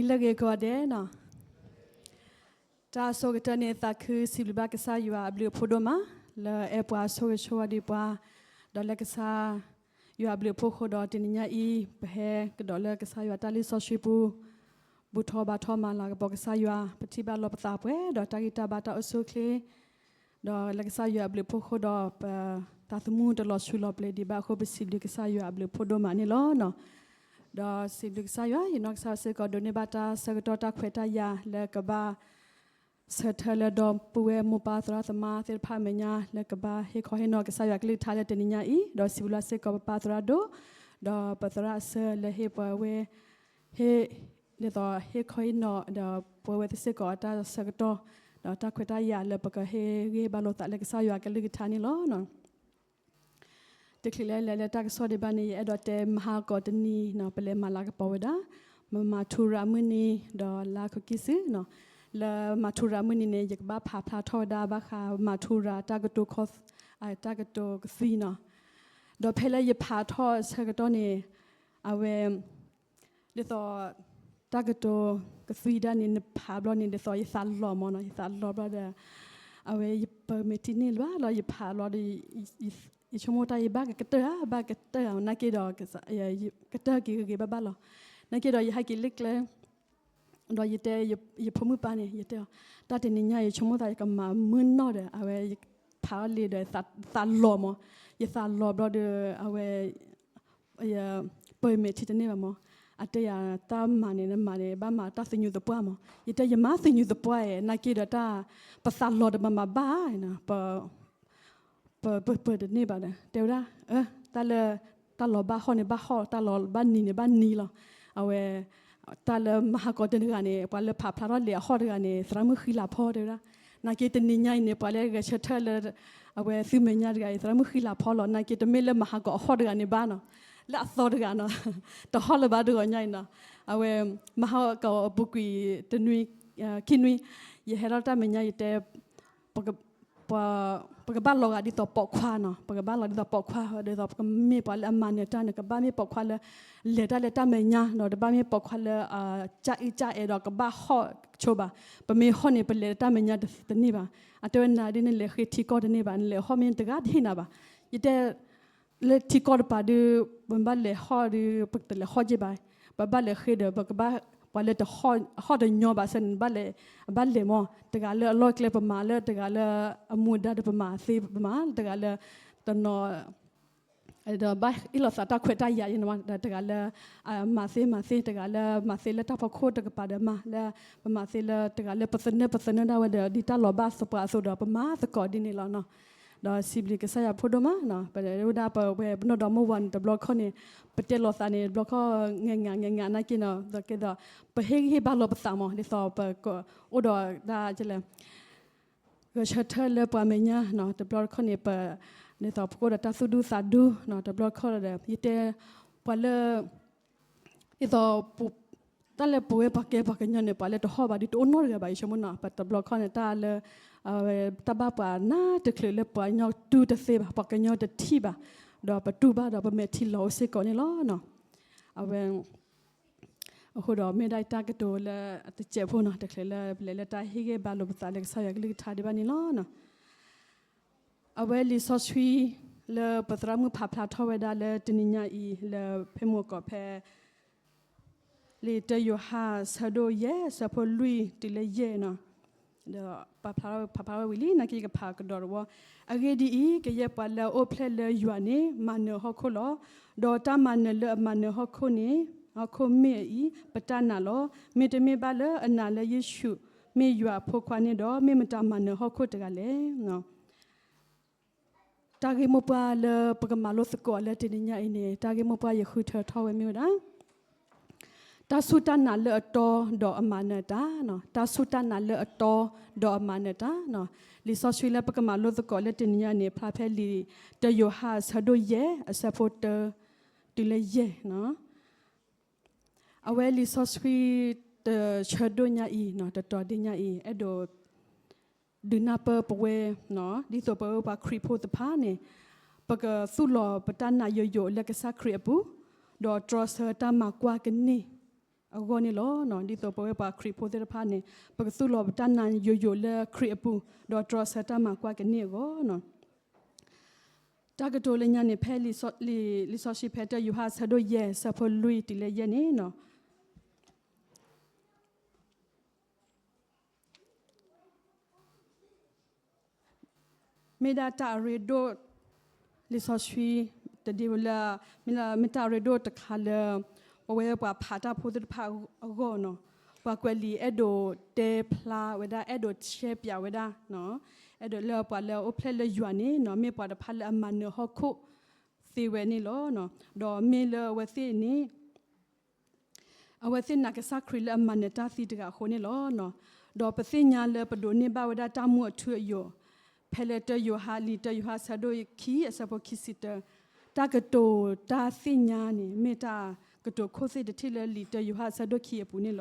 တၢ်ဂ့ၤကိးဂၤဒဲးနီၤ, တၢ်အဆိကတၢၢ်န့ၣ် သးခုစံးဘျုးဘၣ်ကစၢ်ယွၤအဘျုးအဖှိၣ်ဒိၣ်မး လၢအအဲၣ်ပှၤဆိၣ်ဂ့ၤဆိၣ်ဝါဒံးပှၤ, ဒီးလၢကစၢ်ယွၤအဘျုးအဖှိၣ်အဃိဒီး တနံၤညါအံၤ ပဟဲကဒီးလၢကစၢ်ယွၤတၢ်လုၢ်စီဆှံပူၤ, ဘူၣ်ထီၣ်ဘါထီၣ်မၤလၤကပီၤကစၢ်ယွၤ, ပထံၣ်ဘၣ်လီၤပသးပှဲၤဒီးတၢ်ဂံၢ်တၢ်ဘါတၢ်အိၣ်ဆူၣ်အိၣ်ချ့ ဒီးလၢကစၢ်ယွၤအဘျုးအဖှိၣ်အဃိဒီး ပသးသမူတလီၤဆူးလီၤပျံၤဒံးဘၣ်အဃိ ပစံးဘျုးကစၢ်ယွၤအဘျုးအဖှိၣ်ဒိၣ်မးန့ၣ်လီၤ. ဒီးစံးဘျုးကစၢ်ယွၤ ယနီၢ်ကစၢ်ယွၤစ့ၢ်ကီး ဒိးန့ၢ်ဘၣ်တၢ်ဆၢကတီၢ်တၢ်ခွဲးတၢ်ယာ်လၢကဘၣ် ဆၢထၢၣ်လၢဒီပုၢ်ဝဲၢ်မိၢ်ပၢ်သရၣ်သမါသ့ၣ်တဖၣ်အမဲာ်ညါ လၢကဘၣ်ဟ့ၣ်ခီဟ့ၣ်နီၤကစၢ်ယွၤကလုၢ်ကထါလၢတနံၤညါအံၤ, ဒီးစံးဘျုးစ့ၢ်ကီးပပၢ်သရၣ်ဒိၣ်, ဒီးပသရၣ်အဆၢလၢဟ့ၣ်ပဝဲ ဟ့ၣ် ဒ်သိးဟ့ၣ်ခီဟ့ၣ်နီၤ ဒီးပဝဲသ့ၣ်စ့ၢ်ကီးအတၢ်ဆၢကတီၢ်, ဒီးတၢ်ခွဲးတၢ်ယာ်လၢပကဟ့ၣ်ဂံၢ်ဘါလိာ်သးလၢကစၢ်ယွၤကလုၢ်ကထါန့ၣ်လီၤ. တချုးလၢလဲၤလၢတၢ်ကစီၣ်ဒံးဘၣ်န့ၣ် ယအဲၣ်ဒိးတဲမဟါကီးတနံၤနီၤ ပလဲၤမၤလၤကပီၤဝဲဒၣ် မမၤထူရၤမုၢ်နံၤ ဒီးလါခိၣ်ကံၢ်စုနီၤ, လၢမၤထူရၤမုၢ်နံၤန့ၣ် ယကဘၣ်ဖးဖျါထီၣ်ဝဲဒၣ်ဘၣ်ဃးမၤထူရၤတၢ်ကတိၤခီ တၢ်ကတိၤကသွံနီၤ, ဒီးဖဲလၢယဖးထီၣ်အဆၢကတီၢ်န့ၣ် အဝဲ ဒ်သိး တၢ်ကတိၤကသွံဒၣ်န့ၣ် နဖးဘျီန့ၣ် ဒ်သိးယသးလီၤမးနီၤ, ယသးလီၤဘျီဒီး အဝဲယပၢၤမဲာ်ထံန့ၢ်လၢၤဘၣ်လီၤ ယဖးလီၤဒီး ယဆိကမိၣ်တၢ်ယဘၣ်ကကတၢၢ်ဧါ ဘၣ်ကတၢၢ်ဧါ နာ်က့ဒီး ကတၢၢ်က့ၤဂ့ၤဂ့ၤဘၣ်ဘၣ်လီၤ. နာ်က့ဒီးယဟဲက့ၤလၢကျဲ ဒီးယတဲ ယဖိမုၣ်ပၢ်န့ၣ် ယတဲအီၤ တၢ်တနံၤညါအံၤ ယဆိကမိၣ်သးယကမၤမုၢ်နီၢ်ဒီး အဝဲ ယဖးအီၤလံဒီး သးလီၤမး, ယသးလီၤဘျီဒီး အဝဲ ပၢၤမဲာ်ထံတန့ၢ်ဘၣ်မး, အတဲယၤ တၢ်မၤန့ၣ် နမၤန့ၣ် ဘၣ်မၤတၢ်သညူးသပှၢ်မး, ယတဲယမၤသညူးသပှၢ်ဧါ နာ်က့ဒီးတၢ် ပသးလီၤဒီးမၤမၤဘၣ် ပ ပ ပၢၤတန့ၢ်ဘၣ်ဒီး တဲဝဲဒၣ် အၢ တၢ်လၢ တၢ်လီၤဘၣ်ဟီၣ်န့ၣ်ဘၣ်ဟီၣ် တၢ်လီၤဘၣ်နံၤန့ၣ်ဘၣ်နံၤလီၤ. အဝဲ တၢ်လၢမဟါကီးတဂၤန့ၣ် ပှၤလၢဖးဖျါထီၣ်လဲၤအဟီၣ်တဂၤန့ၣ် သရၣ်မုၣ်ဃံလၤဖီတဲဝဲဒၣ်, နာ်က့တနံၤညါအံၤန့ၣ် ပှၤလၢဂဲၤဆၢထၢၣ်လၢ အဝဲသုမဲာ်ညါတဂၤအံၤ သရၣ်မုၣ်ဃံလၤဖီလီၤ. နာ်က့တမ့ၢ်လၢမဟါကီးအဟီၣ်တဂၤန့ၣ်ဘၣ်နီၤ, လၢအသီတဂၤနီၤ, တဟီၣ်လၢၤဘၣ်တဂီၤညါအံၤနီၤ, အဝဲ မဟါကီးအပူၤကွံာ်တနွံ ခံနွံ ယဟဲထီၣ်တၢ်မဲာ်ညါ ယတဲ ပ ပကဘၣ်လီၤဂာ်ဒ်သိးပိာ်ခွါနီၤ, ပကဘၣ်လီၤဒ်သိးပိာ်ခွါ ဒ်သိးပကမ့ၢ်ပှၤလၢအမၤနၢၤတၢ်န့ၣ် ကဘၣ်မ့ၢ်ပိာ်ခွါလၢ လဲၤတၢ်လၢတၢ်မဲာ်ညါနီၤ, တဘၣ်မ့ၢ်ပိာ်ခွါလၢ ကအံၣ်ကအဲၣ်ဒီးကဘၣ်ဟီၣ်ဆိဘၣ်, ပမ့ၢ်ဟီၣ်န့ၣ် ပလဲၤတၢ်မဲာ်ညါတန့ၢ်ဘၣ်. အတဲဝဲနၤဒ်နလဲၤဃ့ထံကီၢ်တန့ၢ်ဘၣ်, နလဲၤဟီၣ်မ့ၢ်တဂၤတဟ့ၣ်နၤဘၣ်. ယတဲ လၢထံကီၢ်တပၤဒုး ပဘၣ်လဲၤဟီၣ်ဒီး ပတလဲၤဟီၣ်က့ဘၣ်, ပဘၣ်လဲၤဃ့ဒီး ပကဘၣ် ပှၤလၢတဟီၣ်တညီဘၣ်ဆၣ်န့ၣ် ဘၣ်လဲၤ ဘၣ်လဲၤမး, တဂၤလၢအလီၢ်ကျဲပမၤ လၢတဂၤလၢအမူဒါဒီးပမၤသ့ပမၤ တဂၤလၢ တနီၤ ဒီးဘၣ်အ့ၣ်လိာ်သးတၢ်ခွဲးတၢ်ယာ် တဂၤလၢ မၤသ့မၤသ့ တဂၤလၢမၤသ့လၢတၢ်ဖီခိၣ်တကပၤဒီးမၤ လၢပမၤသ့လၢတဂၤလၢပသနၢၣ်ပသနၢၣ်ဒၣ်ဝဲဒီး ဒ်တၢ်လီၤဘၣ်သပှၢ်အသိးဒီး ပမၤသကိးဒ်န့ၣ်လီၤနီၤ. ဒီးစံးဘျုးကစၢ်ယွၤဖိဒိၣ်မးနီၤ, ပဝဲဒၣ်ပဝဲပနီၢ်ဒီမါဝၤန့ၣ် တဘျီခီန့ၣ် ပတဲလိာ်သးန့ၣ် တဘျီခီ ငဲၤငးငဲၤငးနာ်က့နီၤ, ဒီးကဲဒီး ပဟ့ၣ်ဂံၢ်ဟ့ၣ်ဘါလိာ်ပသးမး ဒ်သိးပကအိၣ်ဒီးဒၣ်လဲ ဂဲၤဆၢထၢၣ်လၢပှၤမဲာ်ညါနီၤ, တဘျီတခီၣ်န့ၣ် ပ ဒ်သိးပကအိၣ်ဒီးတၢ်သူၣ်ဒူသးဒူနီၤ, တဘျီတခီၣ်ဒီး ယတဲ ပှၤလၢ ဒ်သိး တၢ်လၢပဝဲပှၤကဲပှၤကညီန့ၣ် ပှၤလၢတဟီၣ်ဘၣ်ဒုးတအိၣ်နီတဂၤဘၣ် ယဆိကမိၣ်နီၤ, ပတဘျီတခီၣ်န့ၣ် တၢ်လၢ တၢ်ဘၣ်ပှၤနါတချုးလၢပှၤကညီတူၢ်တသ့ဘၣ် ပှၤကညီတထံၣ်ဘၣ်, ဒီးပတူၢ်ဘၣ်ဒီးပမဲာ်ထံလီၤအိၣ်စ့ၢ်ကီးန့ၣ်လီၤနီၤ. အဝဲ အဃိဒီးမ့ၢ်ဒၣ်တၢ်ကတိၤလၢအတစဲးဖိနီၤ, တချုးလၢပလဲၤလၢတၢ်ဟ့ၣ်ဂံၢ်ဘါလိာ်ပသးလၢကစၢ်ယွၤကလုၢ်ကထါဒံးဘၣ်န့ၣ်လီၤ. အဝဲလံာ်စီဆှံ လၢပသရၣ်မုၣ်ဖးဖျါထီၣ်ဝဲဒၣ်လၢတနံၤညါအံၤ လၢဖဲမုၢ်ကီၢ်ဖဲ လံာ်တယိၤဟၣ် ဆၢဒိၣ်ယဲၢ် ဆၢဖိလွံၢ်တုၤလၢယဲၢ်နီၤ, ဒီးပာ်ဖျါ ဖးဖျါဝဲဝံၤလံ နာ်က့ယကဖးကဒီးတဝီ, အဂ့ၢ်ဒ်အံၤ, ကယဲၢ်ပှၤလၢအအိၣ်ဖျဲၣ်လၢယွၤန့ၣ် မၤနၢၤဟီၣ်ခိၣ်လီၤ. ဒီးတၢ်မၤနၢၤလၢအမၤနၢၤဟီၣ်ခိၣ်န့ၣ် ဟီၣ်ခိၣ်မ့ၢ်အအံၤ ပတၢ်နာ်လီၤ. မ့တမ့ၢ်ဘၣ်လၢအနာ်လၢယ့ၣ်ၡူးမ့ၢ်ယွၤအဖိခွါန့ၣ်ဒီး မ့ၢ်မတၤမၤနၢၤဟီၣ်ခိၣ်တဂၤလဲၣ်. တၢ်ဂ့ၢ်မိၢ်ပှၢ်လၢပကမၤလိသကိးလၢတနံၤညါအံၤန့ၣ် တၢ်ဂ့ၢ်မိၢ်ပှၢ်ယဃုထၢထီၣ်ဝဲမ့ၢ်ဝဲဒၣ် တၢ်စူၢ်တၢ်နာ်လၢအတီဒီးအမၤနၢၤတၢ်, တၢ်စူၢ်တၢ်နာ်လၢအတီဒီးအမၤနၢၤတၢ်. လံာ်စီဆှံလၢပကမၤလိသကိးလၢတနံၤညါန့ၣ် ဖျါဖဲလံာ်တယိၤဟၣ်အဆၢဒိၣ်ယဲၢ် အဆၢဖိတၢ တုၤလၢယဲၢ် အဝဲလံာ်စီဆှံတဆၢဒိၣ်ညါအံၤ တတီၤဒ့ၣ်ညါအံၤ အဲၣ်ဒိး ဒုးနၢ်ပၢၢ်ပဝဲ ဒ်သိးပဝဲပှၤခရံာ်ဖိတဖၣ်န့ၣ် ပကသူၣ်လီၤပတၢ်နာ်ယိာ်ယိာ်လၢကစၢ်ခရံာ်အပူၤ, ဒီးတြီဆၢတၢ်မၤကွၢ်ကန့ၢ် အဂီၢ်န့ၣ်လီၤ. ဒ်သိးပဝဲပှၤခရံာ်ဖိသ့ၣ်တဖၣ်န့ၣ် ပကသူၣ်လီၤပတၢ်နာ်ယိာ်ယိာ်လၢခရံာ်အပူၤ, ဒီးတြီဆၢတၢ်မၤကွၢ်ကန့ၢ်အဂီၢ်န့ၣ်လီၤ. တၢ်ကတိၤလၢညါန့ၣ် ဖဲလံာ်စီဆှံဖဲတၢယိၤဟၣ်အဆၢဒိၣ်ယဲၢ် အဆၢဖိလွံၢ်တုၤလၢယဲၢ်န့ၣ်လီၤ. မ့ၢ်ဒၣ်တၢ်အရ့ဒိၣ်, လံာ်စီဆှံတဒ့ဝဲလၢ, မ့ၢ်လၢမ့ၢ်တၢ်အရ့ဒိၣ်တခါလၢ ပဝဲပှၤဖးတၢ်ဖိသ့ၣ်တဖၣ်အဂီၢ်န့ၣ်လီၤ. ပှၤကွဲးလံာ်အဲၣ်ဒိးတဲဖျါဝဲဒၣ်, အဲၣ်ဒိးရှဲပၠးဝဲဒၣ်, အဲၣ်ဒိးလၢပှၤလၢအအိၣ်ဖျဲၣ်လၢယွၤန့ၣ်လီၤ, မ့ၢ်ပှၤတဖၣ်လၢအမၤနၢၤဟီၣ်ခိၣ်သ့ဝဲန့ၣ်လီၤ. ဒီးမ့ၢ်လၢအဝဲသ့ၣ်န့ၣ် အဝဲသ့ၣ်နာ်ကစၢ်ခရံာ်လၢအမၤနၢၤတၢ်သံတဂၤအဃိန့ၣ်လီၤ. ဒီးပသ့ၣ်ညါလၢပဒိးန့ၢ်ဘၣ်ဝဲဒၣ်တၢ်မူအထူအယိာ် ဖဲလၢတၢယိၤဟၣ်, လံာ်တၢယိၤဟၣ်အဆၢဒိၣ်ခံ အဆၢဖိခံဆံတၢ, တၢ်ကတိၤတၢ်သ့ၣ်ညါန့ၣ် မ့ၢ်တၢ်ကတိၤခိၣ်သ့ၣ်တထံၣ်လၢလံာ်တၢယိၤဟၣ်အဆၢဒိၣ်ခံအပူၤန့ၣ်လီၤ.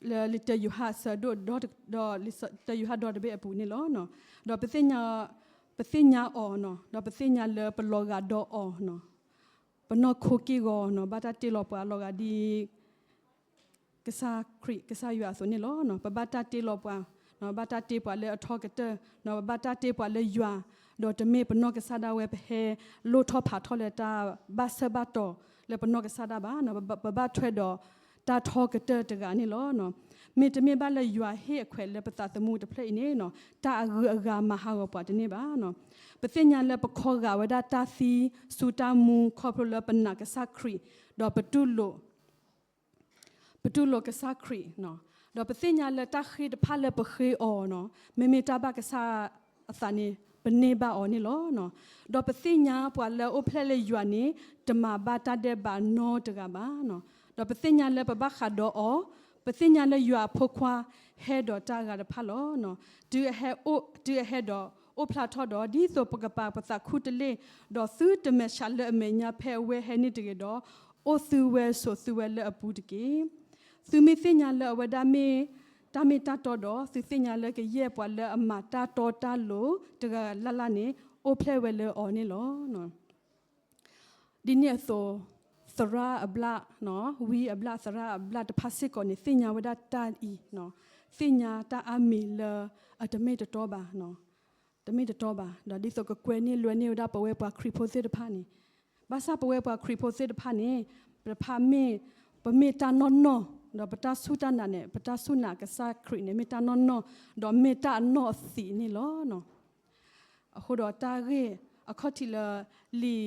လၢလံာ်တၢယိၤဟၣ်အဆၢဒိၣ်ဒီ, ဒီးလံာ်တၢယိၤဟၣ်ဒီတဘ့ၣ်အပူၤန့ၣ်လီၤ. ဒီးပသ့ၣ်ညါ, ပသ့ၣ်ညါအီၤန့ၣ်လီၤ, ဒီးပသ့ၣ်ညါလၢပလီၤဂာ်ဒီးအီၤန့ၣ်လီၤ. ပနီၢ်ခိက့ၢ်ဂီၤန့ၣ်လီၤ, ဘၣ်တၢ်တ့လီၤပှၤလီၤဂာ်ဒ် ကစၢ်ခရံာ်ကစၢ်ယွၤအသိးန့ၣ်လီၤ. ပဘၣ်တၢ်တ့လီၤပှၤ, ဘၣ်တၢ်တ့ပှၤလၢအထီကတၢၢ်, ပဘၣ်တၢ်တ့ပှၤလၢယွၤ, ဒီးတမ့ၢ်ပနီၢ်ကစၢ်ဒၣ်ဝဲ ပဟဲလိၣ်ထီၣ်ဖးထီၣ်လၢတၢ်ဘၣ်ဆၢဘၣ်တီၤလၢပနီၢ်ကစၢ်ဒၣ်ဘၣ်. ပဘၣ်ထွဲဒီးတၢ်ထီကတၢၢ်တဂၤန့ၣ်လီၤ. မ့တမ့ၢ်ဘၣ်လၢယွၤဟ့ၣ်အခွဲးလၢပသးသမူတဖျၢၣ်အံၤန့ၣ်လီၤ, တၢ်အဂုၤအဂၤမၤဟးဂီၤပှၤတန့ၢ်ဘၣ်. ပသ့ၣ်ညါလၢပခီဂာ်ဝဲဒၣ်တၢ်သံဆူတၢ်မူ ခီဖျိလၢပနာ်ကစၢ်ခရံာ်, ဒီးပတူၢ်လိာ် ပတူၢ်လိာ်ကစၢ်ခရံာ်, ဒီးပသ့ၣ်ညါလၢတၢ်ဃ့တဖၣ်လၢပဃ့အီၤန့ၣ်လီၤ, မ့မ့ၢ်တၢ်ဘၣ်ကစၢ်အသးန့ၣ် ပန့ၢ်ဘၣ်အီၤန့ၣ်လီၤ. ဒီးပသ့ၣ်ညါပှၤလၢအအိၣ်ဖျဲၣ်လၢယွၤန့ၣ် တမၤဘၣ်တၢ်ဒဲးဘးနီတဂၤဘၣ်. ဒီးပသ့ၣ်ညါလၢပဘၣ်ဃးဒီးအီၤ, ပသ့ၣ်ညါလၢယွၤအဖိခွါဟဲဒီးတၢ်အဂၤတဖၣ်လီၤ. တုၤအဟဲ, တုၤအဟဲဒီးအိၣ်ဖျါထီၣ်ဒီး ဒ်သိးပကပာ်ပသးခူတလ့ၢ်, ဒီးသုတမဲာ်ဆှးလၢအမဲာ်ညါဖဲအဝဲဟဲန့ၣ်တဂ့ၤဒီး, အိၣ်သုဝဲဆိးသုဝဲလၢအပူၤတက့ၢ်. သုမ့ၢ်သ့ၣ်ညါလၢအဝဲဒၣ်မ့ၢ်တၢ်မ့ၢ်တၢ်တီဒီး, သုသ့ၣ်ညါလၢကယဲၢ်ပှၤလၢအမၤတၢ်တီတၢ်လိၤတဂၤလၢ်လၢ်န့ၣ် အိၣ်ဖျဲၣ်ဝဲလၢအီၤန့ၣ်လီၤ. ဒ်န့ၣ်အသိး, သရၣ်အဘျၣ်, ဝံအဘျၣ်, သရၣ်အဘျၣ်တဖၣ်စ့ၢ်ကီးန့ၣ် သ့ၣ်ညါဝဲဒၣ်တၢ်အံၤ, သ့ၣ်ညါတၢ်အါမံၤလၢအတမ့ၢ်တတီဘၣ်, တမ့ၢ်တတီဘၣ်, ဒီးဒ်သိးကကွဲန့ၢ်လွဲန့ၢ်ဝဲဒၣ်ပဝဲပှၤခရံာ်ဖိသ့ၣ်တဖၣ်န့ၣ်, ဘၣ်ဆၣ်ပဝဲပှၤခရံာ်ဖိသ့ၣ်တဖၣ်န့ၣ်, ပဖးမ့ၢ်, ပမ့ၢ်တၢ်နီၢ်နီၢ်, ဒီးပတၢ်စူၢ်တၢ်နာ်န့ၣ်, ပတၢ်စူၢ်နာ်ကစၢ်ခရံာ်န့ၣ် မ့ၢ်တၢ်နီၢ်နီၢ်, ဒီးမ့ၢ်တၢ်အနီၢ်အသံးန့ၣ်လီၤ. အဃိဒီးတၢ်ဂ့ၢ်အခီၣ်ထံးလၢ လံာ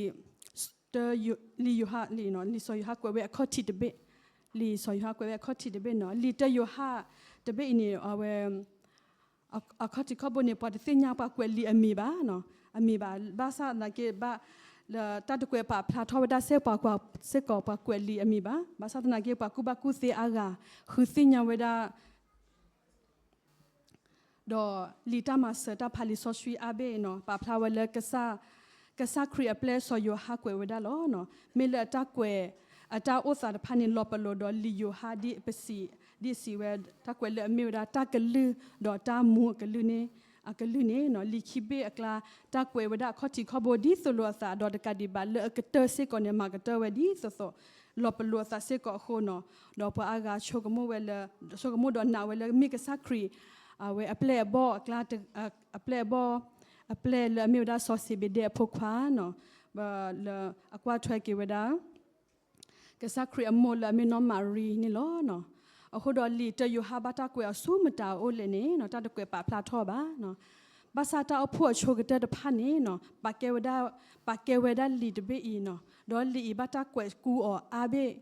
်, လံာ်ယိၤဟၣ်, လံာ်စီၤယိၤဟၣ်ကွဲးဝဲအခီၣ်ထံးတဘ့ၣ်, လံာ်စီၤယိၤဟၣ်ကွဲးဝဲအခီၣ်ထံးတဘ့ၣ်န့ၣ်, လံာ်တၢယိၤဟၣ်တဘ့ၣ်အံၤန့ၣ် အဝဲ အခီၣ်ထံးခီၣ်ဘိန့ၣ် ပှၤတသ့ၣ်ညါပှၤကွဲးလံာ်အမံၤဘၣ်, အမံၤဘၣ်, ဘၣ်ဆၣ်သနာ်က့ဘၣ်, လၢတၢ်တကွဲးပာ်ဖျါထီၣ်ဝဲဒၣ်စ့ၢ်ကီးပှၤကွဲးလံာ်အမံၤဘၣ်. ဘၣ်ဆၣ်သနာ်က့ ပှၤကူၣ်ဘၣ်ကူၣ်သ့အါဂၤ ဃုသ့ၣ်ညါဝဲဒၣ် ဒီးလံာ်တၢ်မၤစၢၤတၢ်ဖးလံာ်စီဆှံအါဘ့ၣ်န့ၣ် ပာ်ဖျါဝဲလၢ ကစၢ်ခရံာ်အပျဲၢ်စီၤယိၤဟၣ်ကွဲးဝဲဒၣ်လီၤ. မ့ၢ်လၢအတၢ်ကွဲး, အတၢ်အိၣ်သးတဖၣ်န့ၣ် လီၤပလိာ်ဒီးလံာ်ယိၤဟၣ်ဒ်ပစံး, ဒ်အစံးဝဲ, တၢ်ကွဲးလၢအမ့ၢ်ဝဲဒၣ်တၢ်ကလုၢ်, ဒီးတၢ်မူအကလုၢ်န့ၣ်, အကလုၢ်န့ၣ်, လံာ်ခံဘ့ၣ်အကျါ, တၢ်ကွဲးဝဲဒၣ်အခီၣ်ထံးခီၣ်ဘိဒ်သိးလိာ်အသး, ဒီးတကးဒံးဘၣ်လၢအကတၢၢ်စ့ၢ်ကီးန့ၣ် မၤကတၢၢ်ဝဲဒ်သိးသိး လီၤပလိာ်အသးစ့ၢ်ကီးအဃိန့ၣ်, ဒီးပှၤအါဂၤဆိကမိၣ်ဝဲလၢ, ဆိကမိၣ်ဒီးနာ်ဝဲလၢမ့ၢ်ကစၢ်ခရံာ်, အဝဲအပျဲၢ်အဘီၣ်အကျါ, အပျဲၢ်အဘီၣ်, အပျဲၢ်လၢအမ့ၢ်ဝဲဒၣ်စီၤစ့းဘ့ဒဲအဖိခွါန့ၣ်, လၢအကွၢ်ထွဲက့ၤဝဲဒၣ် ကစၢ်ခရံာ်အမိၢ်လၢအမ့ၢ်နီၢ်မၤရံန့ၣ်လီၤ. အဃိဒီးလံာ်တၢယိၤဟၣ်ဘၣ်တၢ်ကွဲးအီၤဆူမတၤအအိၣ်လဲၣ်န့ၣ်, တၢ်တကွဲးပာ်ဖျါထီၣ်ဘၣ်. ဘၣ်ဆၣ်တၢ်အိၣ်ဖှိၣ်အဆိကတၢၢ်တဖၣ်န့ၣ်, ပာ်ကဲဝဲဒၣ်, ပာ်ကဲဝဲဒၣ်လံာ်တဘ့ၣ်အံၤန့ၣ်, ဒီးလံာ်အံၤဘၣ်တၢ်ကွဲးကူအီၤအါဘ့ၣ်,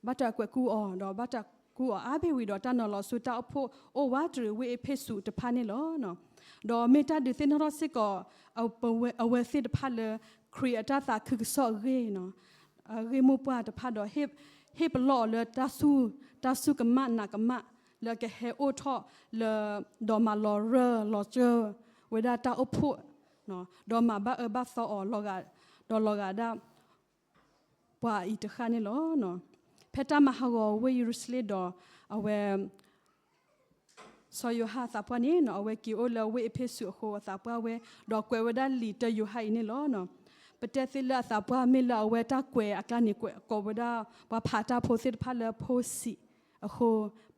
ဘၣ်တၢ်ကွဲးကူအီၤ, ဒီးဘၣ်တၢ်ကူအီၤအါဘ့ၣ်ဝံၤဒီး တၢ်နီၤလီၤဆူတၢ်အိၣ်ဖှိၣ်အိၣ်ဝးတရံးဝ့ၢ်အ့းဖ့းစူးတဖၣ်န့ၣ်လီၤ. ဒီးမ့ၢ်တၢ်ဒုးသ့ၣ်နီၣ်ထီၣ်စ့ၢ်ကီး အဝဲသ့ၣ်တဖၣ်လၢ ခရံာ်အတၢ်သးခုကစီၣ်အဂ့ၢ်, အဂ့ၢ်မိၢ်ပှၢ်တဖၣ်ဒီး ဟ့ၣ်ပလီၢ်အီၤလၢ တၢ်စူၢ်ကမၣ်နာ်ကမၣ်လၢကဟဲအိၣ်ထီၣ်လၢ ဒီးမၤလီၤရၢၢ်လီၤစၢၤဝဲဒၣ်တၢ်အိၣ်ဖှိၣ်, ဒီးမၤဘၣ်အၢဘၣ်သီအီၤ, ဒီးလီၤဂာ်ဒၣ် ပှၤအံၤတဃၣ်န့ၣ်လီၤ. ဖဲတၢ်မၤဟးဂီၤဝ့ၢ်ယရူၤၡလ့ၣ်ဒီး အဝဲ စီၤယိၤဟၣ်အသးပှၢ်န့ၣ် အဝဲက့ၤအိၣ်လၢဝ့ၢ်အ့းဖ့းစူးအဃိ အသးပှၢ်ဝဲ, ဒီးကွဲးဝဲဒၣ်လံာ်တၢယိၤဟၣ်အံၤန့ၣ်လီၤ. ပတဲသ့လၢအသးပှၢ်မ့ၢ်လၢအဝဲတၢ်ကွဲးအကျါန့ၣ် ကွဲးကိးဝဲဒၣ် ပှၤဖးတၢ်ဖိသ့ၣ်တဖၣ်လၢဖိစံးအဃိ,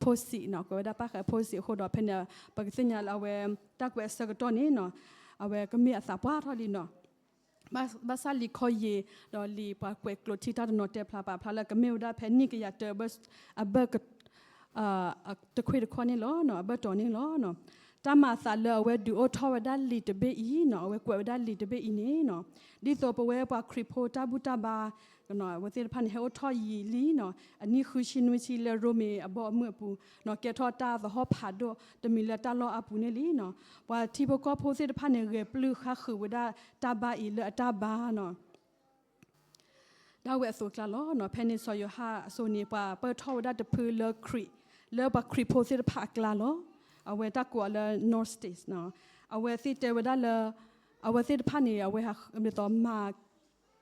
ဖိစံးနီၤ, ကွဲးဝဲဒၣ်ပၣ်ဃးဖိစံးအဃိဒီး ဖဲန့ၣ် ပကသ့ၣ်ညါလၢအဝဲတၢ်ကွဲးအဆၢကတီၢ်န့ၣ်နီၤ, အဝဲကမ့ၢ်အသးပှၢ်ထီၣ်လံနီၤ. ဘၣ်ဆၣ်လံာ်ခီယံာ် ဒီးလံာ်ပှၤကွဲးကျိးထံတၢ်တနီၤတဲဖျါပာ်ဖျါလၢ ကမ့ၢ်ဝဲဒၣ်ဖဲနံၣ်ကယၤတၢအဘၢၣ် အဘၢၣ် တခွ့ၣ်တခီၣ်န့ၣ်လီၤ, အဘၢၣ်တီၤန့ၣ်လီၤ. တၢ်မၤအသးလၢအဝဲဒုးအိၣ်ထီၣ်ဝဲဒၣ်လံာ်တဘ့ၣ်အံၤနီၤ, အဝဲကွဲးဝဲဒၣ်လံာ်တဘ့ၣ်အံၤန့ၣ်နီၤ, ဒ်သိးပဝဲပှၤခရံာ်ဖိတၢ်ဘူၣ်တၢ်ဘါ အဝဲသ့ၣ်တဖၣ်န့ၣ် ဟဲအိၣ်ထီၣ်ယံာ်လံနီၤ, အနံၣ်ဃုဆံနွံဆံလၢရိမ့ၤအဘီအမုၢ်အပူၤနီၤ, ကဲထီၣ်တၢ်သဟီၣ်ဖးဒိၣ်တမံၤလၢတၢ်လီၢ်အါပူၤန့ၣ်လံနီၤ. ပှၤထံဖိကီၢ်ဖိသ့ၣ်တဖၣ်န့ၣ် ဂဲၤပျုၢ်ဃါဃုာ်ဝဲဒၣ်တၢ်ဘါအံၤလၢအတၢ်ဘါနီၤ ဒၣ်ဝဲအသိးအကျါလီၤ. ဖဲန့ၣ်စီၤယိၤဟၣ်အစိၤန့ၣ် ပှၤပၢၢ်ထီၣ်ဝဲဒၣ်တဖုလၢခရံာ် လၢပှၤခရံာ်ဖိသ့ၣ်တဖၣ်အကျါလီၤ. အဝဲတၢ်ကိးအီၤလၢ Gnostics အဝဲသ့ၣ်တဲဝဲဒၣ်လၢ အဝဲသ့ၣ်တဖၣ်န့ၣ် အဝဲဒ်သိးမၤ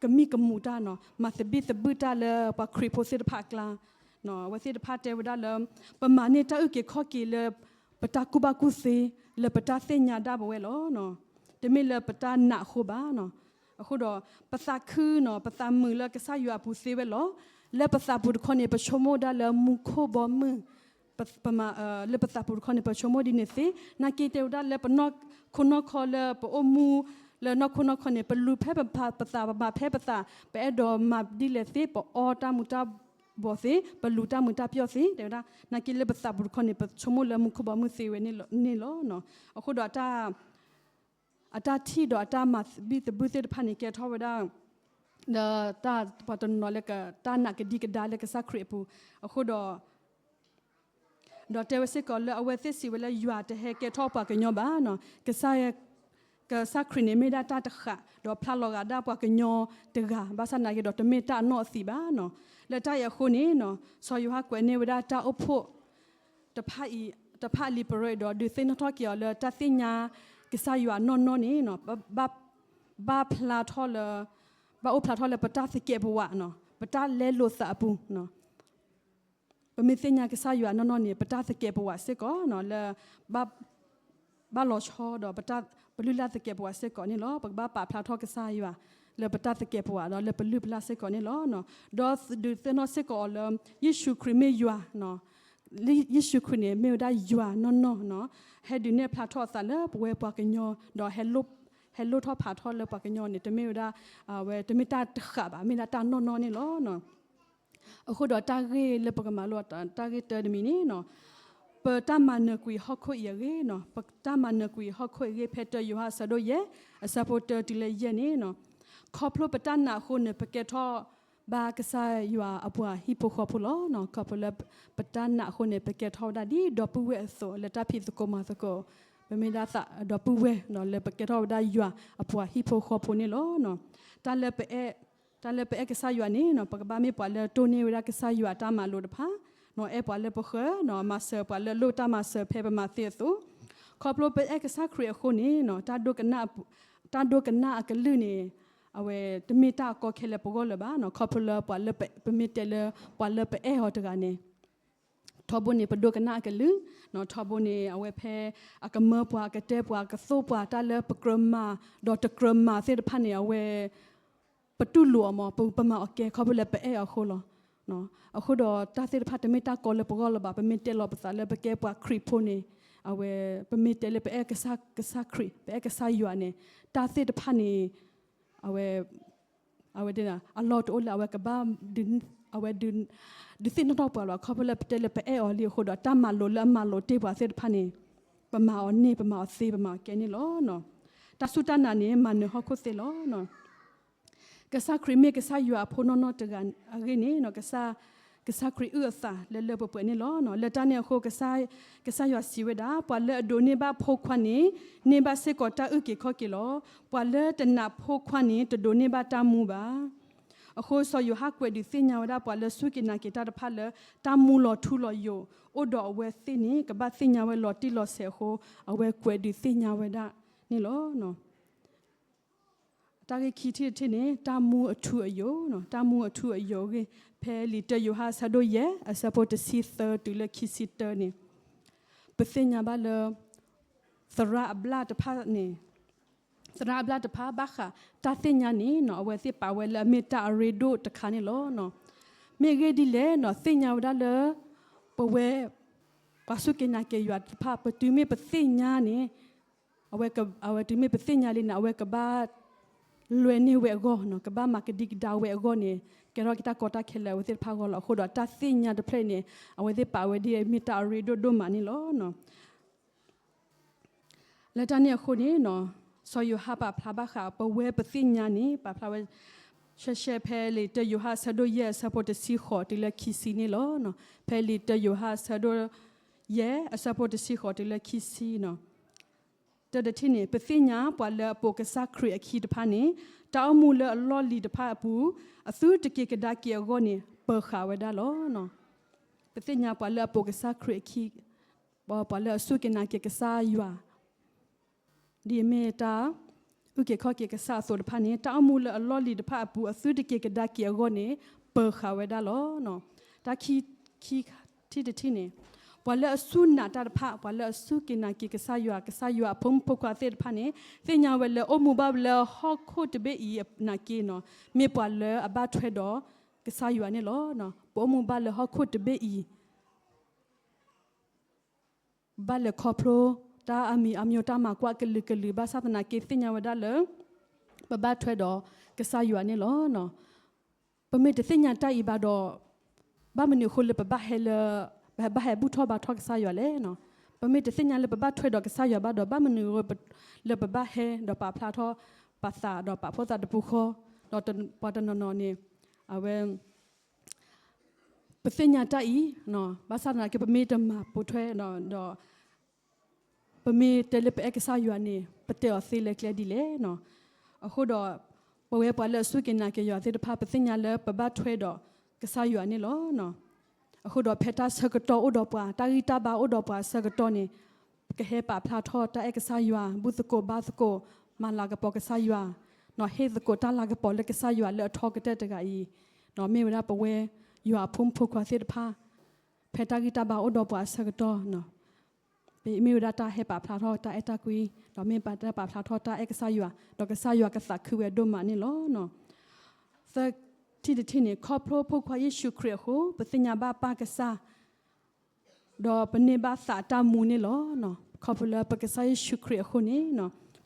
ကမံၣ်ကမူးတၢ်နီၤ, မၤသဘံၣ်သဘုၣ်တၢ်လၢပှၤခရံာ်ဖိသ့ၣ်တဖၣ်အကျါ အဝဲသ့ၣ်တဖၣ်တဲဝဲဒၣ်လၢ ပမၤန့ၢ်တၢ်အုၣ်က့ၤခီၣ်က့ၤလၢ ပတၢ်ကူၣ်ဘၣ်ကူၣ်သ့ လၢပတၢ်သ့ၣ်ညါဒၣ်ပဝဲလီၤ. တမ့ၢ်လၢပတၢ်နာ်အဃိဘၣ်နီၤ. အဃိဒီး ပသးခုနီၤ, ပသးမုာ်လၢကစၢ်ယွၤအပူၤသ့ဝဲလီၤ. လၢပသးပူၤတခီန့ၣ် ပဆိကမိၣ်ဒၣ်လၢမူခိၣ်ဘီမုၢ် ပမၤ လၢပသးပူၤတခီန့ၣ် ပဆိကမိၣ်ဒ်န့ၣ်သ့, နာ်က့တဲဝဲဒၣ်လၢပနီၢ်ခိနီၢ်ခီလၢပအိၣ်မူ လၢနီၢ်ခိနီၢ်ခီန့ၣ် ပလူၤဖဲပသး ပမၤဖဲပသး, ပအဲၣ်ဒိးမၤဒ်လဲၣ်သ့, ပအီတၢ်မူၤတၢ်ဘှီးသ့, ပလူၤတၢ်မုာ်တၢ်ပျီၢ်သ့, တဲဝဲဒၣ် နာ်က့လၢပသးပူၤတခီန့ၣ် ပဆိကမိၣ်လၢမူခိၣ်ဘီမုၢ်သ့ဝဲန့ၣ်လီၤ. အဃိဒီး အတၢ်ထံၣ်ဒီးအတၢ်မၤသဘံၣ်သဘုၣ်သ့ၣ်တဖၣ်န့ၣ် ကဲထီၣ်ဝဲဒၣ် လၢတၢ်ပှၤတနီၤလၢကတၢ်နာ်ကဒံကဒါလၢကစၢ်ခရံာ်အပူၤ, အဃိဒီး ဒီးတဲဝဲစ့ၢ်ကီးလၢအဝဲသ့ၣ်စံးဝဲလၢယွၤတဟဲကဲထီၣ်ပှၤကညီဘၣ်နီၤ, ကစၢ် ကစၢ်ခရံာ်န့ၣ်မ့ၢ်ဒၣ်တၢ်တဃာ် ဒီးဖျါလီၤဂာ်ဒၣ်ပှၤကညီတဂၤ, ဘၣ်ဆၣ်နာ်က့ဒီးတမ့ၢ်တၢ်အနီၣ်အသံးဘၣ်နီၤ. လၢတၢ်အံၤအဃိန့ၣ်နီၤ စီၤယိၤဟၣ်ကွဲးန့ၢ်ဝဲဒၣ်တၢ်အိၣ်ဖှိၣ် တဖၣ်အံၤ တဖၣ်အလံာ်ပရၢအံၤဒီး ဒုးသ့ၣ်နီၣ်ထီၣ်က့ၤအီၤလၢတၢ်သ့ၣ်ညါကစၢ်ယွၤနီၢ်နီၢ်န့ၣ်နီၤ ဘၣ်ဖျါထီၣ်လၢ ဘၣ်အိၣ်ဖျါထီၣ်လၢပတၢ်သကဲးပဝးနီၤ, ပတၢ်လဲလိာ်သးအပူၤနီၤ. ပမ့ၢ်သ့ၣ်ညါကစၢ်ယွၤနီၢ်နီၢ်န့ၣ် ပတၢ်သကဲးပဝးစ့ၢ်ကီးနီၤ လၢ ဘၣ်လီၤဆီဒီး ပလုၢ်လၢ်သကဲးပဝးစ့ၢ်ကီးန့ၣ်လီၤ. ပကဘၣ်ပာ်ဖျါထီၣ်ကစၢ်ယွၤ လၢပတၢ်သကဲးပဝးဒီးလၢပလုၢ်ပလၢ်စ့ၢ်ကီးန့ၣ်လီၤ. ဒီးဒုးသ့ၣ်နီၣ်စ့ၢ်ကီးအီၤလၢ ယ့ၣ်ၡူးခရံာ်မ့ၢ်ယွၤ ယ့ၣ်ၡူးခရံာ်န့ၣ် မ့ၢ်ဝဲဒၣ်ယွၤနီၢ်နီၢ်နီၤ, ဟဲဒုးနဲၣ်ဖျါထီၣ်အသးလၢပဝဲပှၤကညီ ဒီး ဟဲလိၣ်ထီၣ်ဖးထီၣ်လၢပှၤကညီန့ၣ် တမ့ၢ်ဝဲဒၣ် အဝဲတမ့ၢ်တၢ်တဃာ်ဘၣ်, မ့ၢ်ဒၣ်တၢ်နီၢ်နီၢ်န့ၣ်လီၤ. အဃိဒီးတၢ်ဂ့ၢ်လၢပကမၤလိတၢ်ဂ့ၢ်တၢတမံၤန့ၣ်နီၤ, ပတၢ်မၤနၢၤကွံာ်ဟီၣ်ခိၣ်အံၤအဂ့ၢ်နီၤ, ပတၢ်မၤနၢၤကွံာ်ဟီၣ်ခိၣ်အံၤအဂ့ၢ် ဖဲတၢယိၤဟၣ်အဆၢဒိၣ်ယဲၢ် အဆၢဖိတၢတုၤလၢယဲၢ်န့ၣ်နီၤ, ခီဖျိပတၢ်နာ်အဃိန့ၣ် ပကဲထီၣ်ဘၣ်ကစၢ်ယွၤအပှၤဟံၣ်ဖိဃီဖိလီၤ. ခီဖျိလၢပတၢ်နာ်အဃိန့ၣ် ပကဲထီၣ်ဝဲဒၣ်ဒ်ဒီပုၢ်ဝဲၢ်အသိး လၢတၢ်ဖံးသကိးမၤသကိး, ပမ့ၢ်ဒၣ်သးဒီပုၢ်ဝဲၢ် လၢပကဲထီၣ်ဝဲဒၣ်ယွၤအပှၤဟံၣ်ဖိဃီဖိန့ၣ်လီၤ. တၢ်လၢပအဲၣ် တၢ်လၢပအဲၣ်ကစၢ်ယွၤန့ၣ်နီၤ ပကဘၣ်မ့ၢ်ပှၤလၢတိၢ်န့ၢ်ဝဲဒၣ်ကစၢ်ယွၤအတၢ်မၤလိာ်တဖၣ်, အဲၣ်ပှၤလၢပဃၢၤ, မၤစၢၤပှၤလၢလိၣ်တၢ်မၤစၢၤဖဲပမၤသ့အသိး, ခီဖျိပအဲၣ်ကစၢ်ခရံာ်အဃိန့ၣ် တၢ်ဒိကနၣ်အကလုၢ်န့ၣ် အဝဲတမ့ၢ်တၢ်အကီခဲလၢာ်ပဂီၢ်လၢၤဘၣ်နီၤ. ခီဖျိလၢပှၤလၢပ ပမ့ၢ်တဲလၢပှၤလၢပအဲၣ်အီၤတဂၤန့ၣ် ထီဘိန့ၣ် ပဒိကနၣ်အကလုၢ်, ထီဘိန့ၣ် အဝဲဖဲအကမၢပှၤ အကတဲပှၤ အကသိၣ်ပှၤ တၢ်လၢပကြၢးမၤ ဒီးတကြၢးမၤသ့ၣ်တဖၣ်န့ၣ် အဝဲ ပတူၢ်လိာ်အီၤမး ပမၤအီၤကဲ ခီဖျိလၢပအဲၣ်အီၤအဃိလီၤ. အဃိဒီးတၢ်သ့ၣ်တဖၣ်တမ့ၢ်တၢ်ကီလၢပဂီၢ်လၢၤဘၣ်. ပမ့ၢ်တဲလီၤပသးလၢပကဲပှၤခရံာ်ဖိန့ၣ် အဝဲ ပမ့ၢ်တဲလၢပအဲၣ်ကစၢ် ကစၢ်ခရံာ် ပအဲၣ်ကစၢ်ယွၤန့ၣ် တၢ်သ့ၣ်တဖၣ်န့ၣ် အဝဲ အဝဲ အလီၢ်တအိၣ်လၢအဝဲကဘၣ် အဝဲ ဒုးသ့ၣ်နီၣ်ထီၣ်ပှၤလီၤ. ခီဖျိလၢပတဲလၢပအဲၣ်အီၤလံအဃိဒီး တၢ်မၤလိာ်လၢအမၤလိာ်တ့ၢ်ပှၤသ့ၣ်တဖၣ်န့ၣ် ပမၤအီၤန့ၢ် ပမၤအီၤသ့ ပမၤအီၤကဲန့ၣ်လီၤ. တၢ်စူၢ်တၢ်နာ်န့ၣ် မၤနၢၤဟီၣ်ခိၣ်သ့လီၤ. ကစၢ်ခရံာ်မ့ၢ်ကစၢ်ယွၤအဖိနီၢ်နီၢ်တဂၤအဂ့ၢ်န့ၣ် ကစၢ် ကစၢ်ခရံာ်အုၣ်အသးလၢလၢပှဲၤပှဲၤန့ၣ်လီၤ. လၢတၢ်န့ၣ်အဃိ ကစၢ်ယွၤစံးဝဲဒၣ် ပှၤလၢအဒိးန့ၢ်ဘၣ်ဖိခွါန့ၣ် န့ၢ်ဘၣ်စ့ၢ်ကီးတၢ်အုၣ်က့ၤခီၣ်က့ၤလီၤ. ပှၤလၢတနာ်ဖိခွါန့ၣ် တဒိးန့ၢ်ဘၣ်တၢ်မူဘၣ်. အဃိစီၤယိၤဟၣ်ကွဲးဒုးသ့ၣ်ညါဝဲဒၣ် ပှၤလၢစူၢ်က့ၤနာ်က့ၤတၢ်တဖၣ်လၢ တၢ်မူလီၤထူလီၤယိာ် အိၣ်ဒီးအဝဲသ့ၣ်န့ၣ် ကဘၣ်သ့ၣ်ညါဝဲလီၤတံၢ်လီၤဆဲးအဃိ အဝဲကွဲးဒုးသ့ၣ်ညါဝဲဒၣ်န့ၣ်လီၤ. တၢ်ဂ့ၢ်ခံထံၣ်တထံၣ်န့ၣ် တၢ်မူအထူအယိာ်, တၢ်မူအထူအယိာ်အဂ့ၢ် ဖဲလံာ်တၢယိၤဟၣ်အဆၢဒိၣ်ယဲၢ် အဆၢဖိတဆံသၢတုၤလၢခံဆံတၢန့ၣ် ပသ့ၣ်ညါဘၣ်လၢ သရၣ်အဘျၣ်တဖၣ်န့ၣ် သရၣ်အဘျါတဖၣ်ဘၣ်ဃးတၢ်သ့ၣ်ညါန့ၣ်နီၤ အဝဲသ့ၣ်ပာ်ဝဲလၢအမ့ၢ်တၢ်အရ့ဒိၣ်တခါန့ၣ်လီၤ. မ့ၢ်အဂ့ၢ်ဒ်လဲၣ်နီၤ သ့ၣ်ညါဝဲဒၣ်လၢ ပဝဲ ပှၤစူၢ်က့ၤနာ်က့ၤယွၤတဖၣ် ပတုၤမ့ၢ်ပသ့ၣ်ညါန့ၣ် အဝဲက အဝဲတုၤမ့ၢ်ပသ့ၣ်ညါလံန့ၣ် အဝဲကဘၣ် လွဲန့ၢ်ဝဲအဂီၢ်နီၤ ကဘၣ်မၤကဒံကဒါဝဲအဂီၢ်န့ၣ် ကဲထီၣ်က့ၤတၢ်ကီတၢ်ခဲလၢအဝဲသ့ၣ်တဖၣ်အဂီၢ်လီၤ. အဃိဒီးတၢ်သ့ၣ်ညါတဖျၢၣ်အံၤန့ၣ် အဝဲသ့ၣ်ပာ်ဝဲဒ်အမ့ၢ်တၢ်အရ့ဒိၣ်ဒိၣ်မးန့ၣ်လီၤ. လၢတၢ်န့ၣ်အဃိန့ၣ်နီၤ စီၤယိၤဟၣ်ပာ်ဖျါဘၣ်ဃး ပဝဲပသ့ၣ်ညါန့ၣ် ပာ်ဖျါဝဲ ရှဲရှဲဖဲလံာ်တၢယိၤဟၣ်အဆၢဒိၣ်ယဲၢ်အဆၢဖိတဆံဃိးတုၤလၢခံဆံန့ၣ်လီၤ. ဖဲလံာ်တၢယိၤဟၣ်အဆၢဒိၣ်ယဲၢ်အဆၢဖိတဆံဃိးတုၤလၢခံဆံနီၤ တၢ်တထံၣ်န့ၣ် ပသ့ၣ်ညါပှၤလၢအပိာ်ကစၢ်ခရံာ်အခံတဖၣ်န့ၣ် တၢ်အိၣ်မူလၢအလီၢ်လံၤတဖၣ်အပူၤ အသုတက့ၤကဒါက့ၤအဂီၢ်န့ၣ် ပၢၤဃာ်ဝဲဒၣ်လီၤ. ပသ့ၣ်ညါပှၤလၢအပိာ်ကစၢ်ခရံာ်အခံ ပှၤလၢအစူၢ်က့ၤနာ်က့ၤကစၢ်ယွၤ ဒ်အမ့ၢ်တၢ် အုၣ်က့ၤခီၣ်က့ၤကစၢ်အသိးတဖၣ်န့ၣ် တၢ်အိၣ်မူလၢအလီၢ်လံၤတဖၣ်အပူၤ အသုတက့ၤကဒါက့ၤအဂီၢ်န့ၣ် ပၢၤဃာ်ဝဲဒၣ်လီၤ. တၢ်ခံ ခံထံၣ်တထံၣ်န့ၣ် ပှၤလၢအစူၢ်နာ်တၢ်တဖၣ် ပှၤလၢအစူၢ်က့ၤနာ်က့ၤကစၢ်ယွၤ ကစၢ်ယွၤအဖိမုၣ်ဖိခွါသ့ၣ်တဖၣ်န့ၣ် သ့ၣ်ညါဝဲလၢအိၣ်မူဘၣ်လၢဟီၣ်ခိၣ်တဘ့ၣ်အံၤနာ်က့နီၤ မ့ၢ်ပှၤလၢအဘၣ်ထွဲဒီးကစၢ်ယွၤန့ၣ်လီၤ. ပအိၣ်မူဘၣ်လၢဟီၣ်ခိၣ်တဘ့ၣ်အံၤ ဘၣ်လဲၤခီဖျိ တၢ်အမံၤအမံၤတၢ်မၤကွၢ်ကလုာ်ကလုာ် ဘၣ်ဆၣ်သနာ်က့သ့ၣ်ညါဝဲဒၣ်လၢ ပဘၣ်ထွဲဒီးကစၢ်ယွၤန့ၣ်လီၤ. ပမ့ၢ်တသ့ၣ်ညါတၢ်အံၤဘၣ်ဒီး ဘၣ်မနုၤအဃိလၢပဘၣ်ဟဲလၢ ပဘၣ်ဟဲဘူၣ်ထီၣ်ဘါထီၣ်ကစၢ်ယွၤလဲၣ်. ပမ့ၢ်တသ့ၣ်ညါလၢပဘၣ်ထွဲဒီးကစၢ်ယွၤဘၣ်ဒီး ဘၣ်မနုၤအဃိလၢပဘၣ်ဟဲဒီးပာ်ဖျါထီၣ်ပသးဒီးပာ်ဖှိၣ်သးတပူၤဃီ, ဒီးပှၤတနီၤနီၤန့ၣ် အဝဲ ပသ့ၣ်ညါတၢ်အံၤ ဘၣ်ဆၣ်သနာ်က့ ပမ့ၢ်တမၤပိာ်ထွဲဒီး ပမ့ၢ်တဲလၢပအဲၣ်ကစၢ်ယွၤန့ၣ် ပတဲအီၤသ့လၢကျဲဒ်လဲၣ်. အဃိဒီး ပဝဲပှၤလၢအစူၢ်က့ၤနာ်က့ၤယွၤသ့ၣ်တဖၣ် ပသ့ၣ်ညါလၢပဘၣ်ထွဲဒီးကစၢ်ယွၤန့ၣ်လီၤ. အဃိဒီးဖဲတၢ်ဆၢကတီၢ်အိၣ်ဒီးပှၤ တၢ်ဂံၢ်တၢ်ဘါအိၣ်ဒီးပှၤအဆၢကတီၢ်န့ၣ် ပကဟဲပာ်ဖျါထီၣ်တၢ်အဲၣ်ကစၢ်ယွၤ ဘူၣ်သကိးဘါသကိး မၤလၤကပီၤကစၢ်ယွၤ ဟ့ၣ်သကိးတၢ်လၤကပီၤလၢကစၢ်ယွၤလၢအထီကတၢၢ်တဂၤအံၤ မ့ၢ်ဝဲဒၣ်ပဝဲယွၤအဖိမုၣ်ဖိခွါသ့ၣ်တဖၣ် ဖဲတၢ်ဂံၢ်တၢ်ဘါအိၣ်ဒီးပှၤအဆၢကတီၢ် မ့ၢ်ဝဲဒၣ်တၢ်ဟဲပာ်ဖျါထီၣ်တၢ်အဲၣ်တၢ်ကွံ ဒီးမ့ၢ်ဘၣ်တၢ်ပာ်ဖျါထီၣ်တၢ်အဲၣ်ကစၢ်ယွၤ ဒီးကစၢ်ယွၤကသးခုဝဲဒိၣ်မးန့ၣ်လီၤ. သၢထံၣ်တထံၣ်န့ၣ် ခီဖျိဖိခွါယ့ၣ်ၡူးခရံာ်အဃိ ပသ့ၣ်ညါဘၣ်ပၢ်ကစၢ် ဒီးပန့ၢ်ဘၣ်သးအတၢ်မူန့ၣ်လီၤ. ခီဖျိလၢပကစၢ်ယ့ၣ်ၡူးခရံာ်အဃိန့ၣ်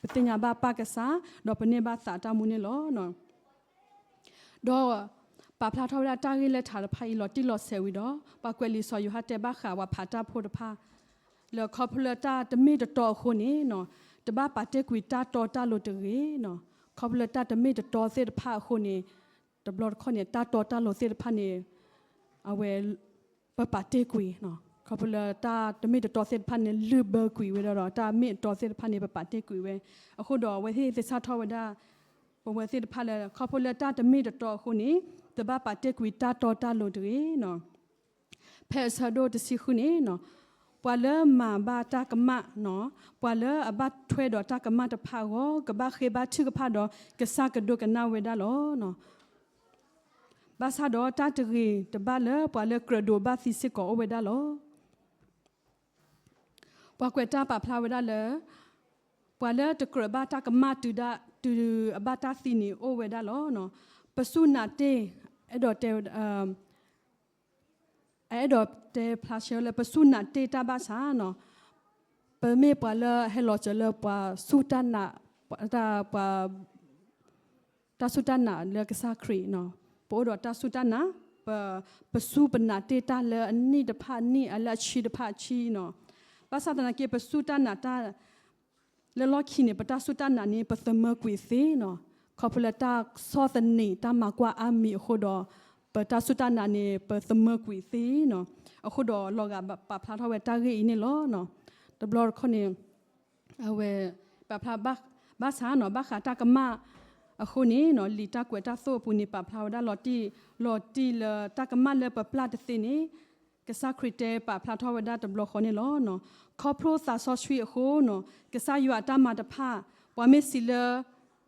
ပသ့ၣ်ညါဘၣ်ပၢ်ကစၢ် ဒီးပန့ၢ်ဘၣ်သးအတၢ်မူန့ၣ်လီၤ. ဒီးပာ်ဖျါထီၣ်ဝဲဒၣ်တၢ်ဂ့ၢ်လၢထးတဖၣ်အံၤလီၤတံၢ်လီၤဆဲးဝံၤဒီး ပှၤကွဲးလံာ်စီၤယိၤဟၣ်တဲဘၣ်ဃးပှၤဖးတၢ်ဖိတဖၣ် လၢခီဖျိလၢတၢ်တမ့ၢ်တတီအဃိန့ၣ် တဘၣ်ပာ်တ့ၢ်ကွံာ်တၢ်တီတၢ်လိၤတဂ့ၤ. ခီဖျိလၢတၢ်တမ့ၢ်တတီသ့ၣ်တဖၣ်အဃိန့ၣ် တဘျီတခီၣ်န့ၣ် တၢ်တီတၢ်လိၤသ့ၣ်တဖၣ်န့ၣ် အဝဲ ပပာ်တ့ၢ်ကွံာ် ခီဖျိလၢတၢ်တမ့ၢ်တတီသ့ၣ်တဖၣ်န့ၣ် လုၢ်ဘၢကွံာ်ဝဲဒီး တၢ်မ့ၢ်အတီသ့ၣ်တဖၣ်န့ၣ် ပပာ်တ့ၢ်ကွံာ်ဝဲ. အဃိဒီးအဝဲသ့ၣ်သ့ၣ်ဆၣ်ထီၣ်ဝဲဒၣ် ပဝဲသ့ၣ်တဖၣ်လၢ ခီဖျိလၢတၢ်တမ့ၢ်တတီအဃိန့ၣ် တဘၣ်ပာ်တ့ၢ်ကွံာ်တၢ်တီတၢ်လိၤတဂ့ၤ. ဖဲအဆၢဒိၣ်တဆံဃုန့ၣ် ပှၤလၢမၤဘၣ်တၢ်ကမၣ် ပှၤလၢအဘၣ်ထွဲဒီးတၢ်ကမၣ်တဖၣ်အဂီၢ် ကဘၣ်ဃ့ဘါထုကဖၣ်ဒီး ကစၢ်ကဒိကနၣ်ဝဲဒၣ်လီၤ. ဘၣ်ဆၣ်ဒီးတၢ်တဂ့ၤတဘၣ်လၢပှၤလၢကြၢးဒိးဘၣ်သံစ့ၢ်ကီးအိၣ်ဝဲဒၣ်လီၤ. ပှၤကွဲးတၢ်ပာ်ဖျါဝဲဒၣ်လၢ ပှၤလၢတကြၢးဘၣ်တၢ်ကမၣ်တုၤဒၣ် တုၤအဘၣ်တၢ်သံန့ၣ်အိၣ်ဝဲဒၣ်လီၤ. ပစူၢ်နာ်တ့ၢ် အဲၣ်ဒိးတဲ အအဲၣ်ဒိးတဲဖျါရှဲလၢ ပစူၢ်နာ်တ့ၢ်တၢ်ဘၣ်ဆၣ်နီၤ, ပမ့ၢ်ပှၤလၢဟဲလီၤစၢၤလၢပှၤစူၢ်တၢ်နာ်, ပှၤ တၢ်စူၢ်တၢ်နာ်လၢကစၢ်ခရံာ်နီၤ, ပအိၣ်ဒီးတၢ်စူၢ်တၢ်နာ်, ပ ပစူၢ်ပနာ်တ့ၢ်တၢ်လၢအနံၣ်တဖၣ်အနံၣ် အလၢအဆံတဖၣ်အဆံနီၤ. ဘၣ်ဆၣ်သနာ်က့ ပစူၢ်တၢ်နာ်တၢ် လၢလီၢ်ခံန့ၣ် ပတၢ်စူၢ်တၢ်နာ်န့ၣ် ပသမၢကွံာ်သ့နီၤ. ခီဖျိလၢတၢ်ဆီၣ်သနံးတၢ်မၤကွၢ်အါမံၤအဃိဒီး ပတၢ်စူၢ်တၢ်နာ်န့ၣ် ပသမၢကွံာ်သ့နီၤ. အဃိဒီးလီၤဂာ်ပာ်ဖျါထီၣ်ဝဲတၢ်ဂ့ၢ်အံၤန့ၣ်လီၤ. တဘျီတခီၣ်န့ၣ် အဝဲ ပာ်ဖျါ ဘၣ်ဆၣ်နီၤ ဘၣ်ဃးတၢ်ကမၣ်အဃိန့ၣ်နီၤ လံာ်တၢ်ကွဲးတၢ်သိၣ်အပူၤန့ၣ် ပာ်ဖျါဝဲဒၣ်လီၤတံၢ် လီၤတံၢ်လၢတၢ်ကမၣ်လၢပပျၢ်တသ့န့ၣ် ကစၢ်ခရံာ်တဲပာ်ဖျါထီၣ်ဝဲဒၣ်တဘျီဃီန့ၣ်လီၤ. ခီဖျိသးစီဆှံအဃိနီၤ ကစၢ်ယွၤအတၢ်မၤတဖၣ် ပှၤမ့ၢ်စံးလၢ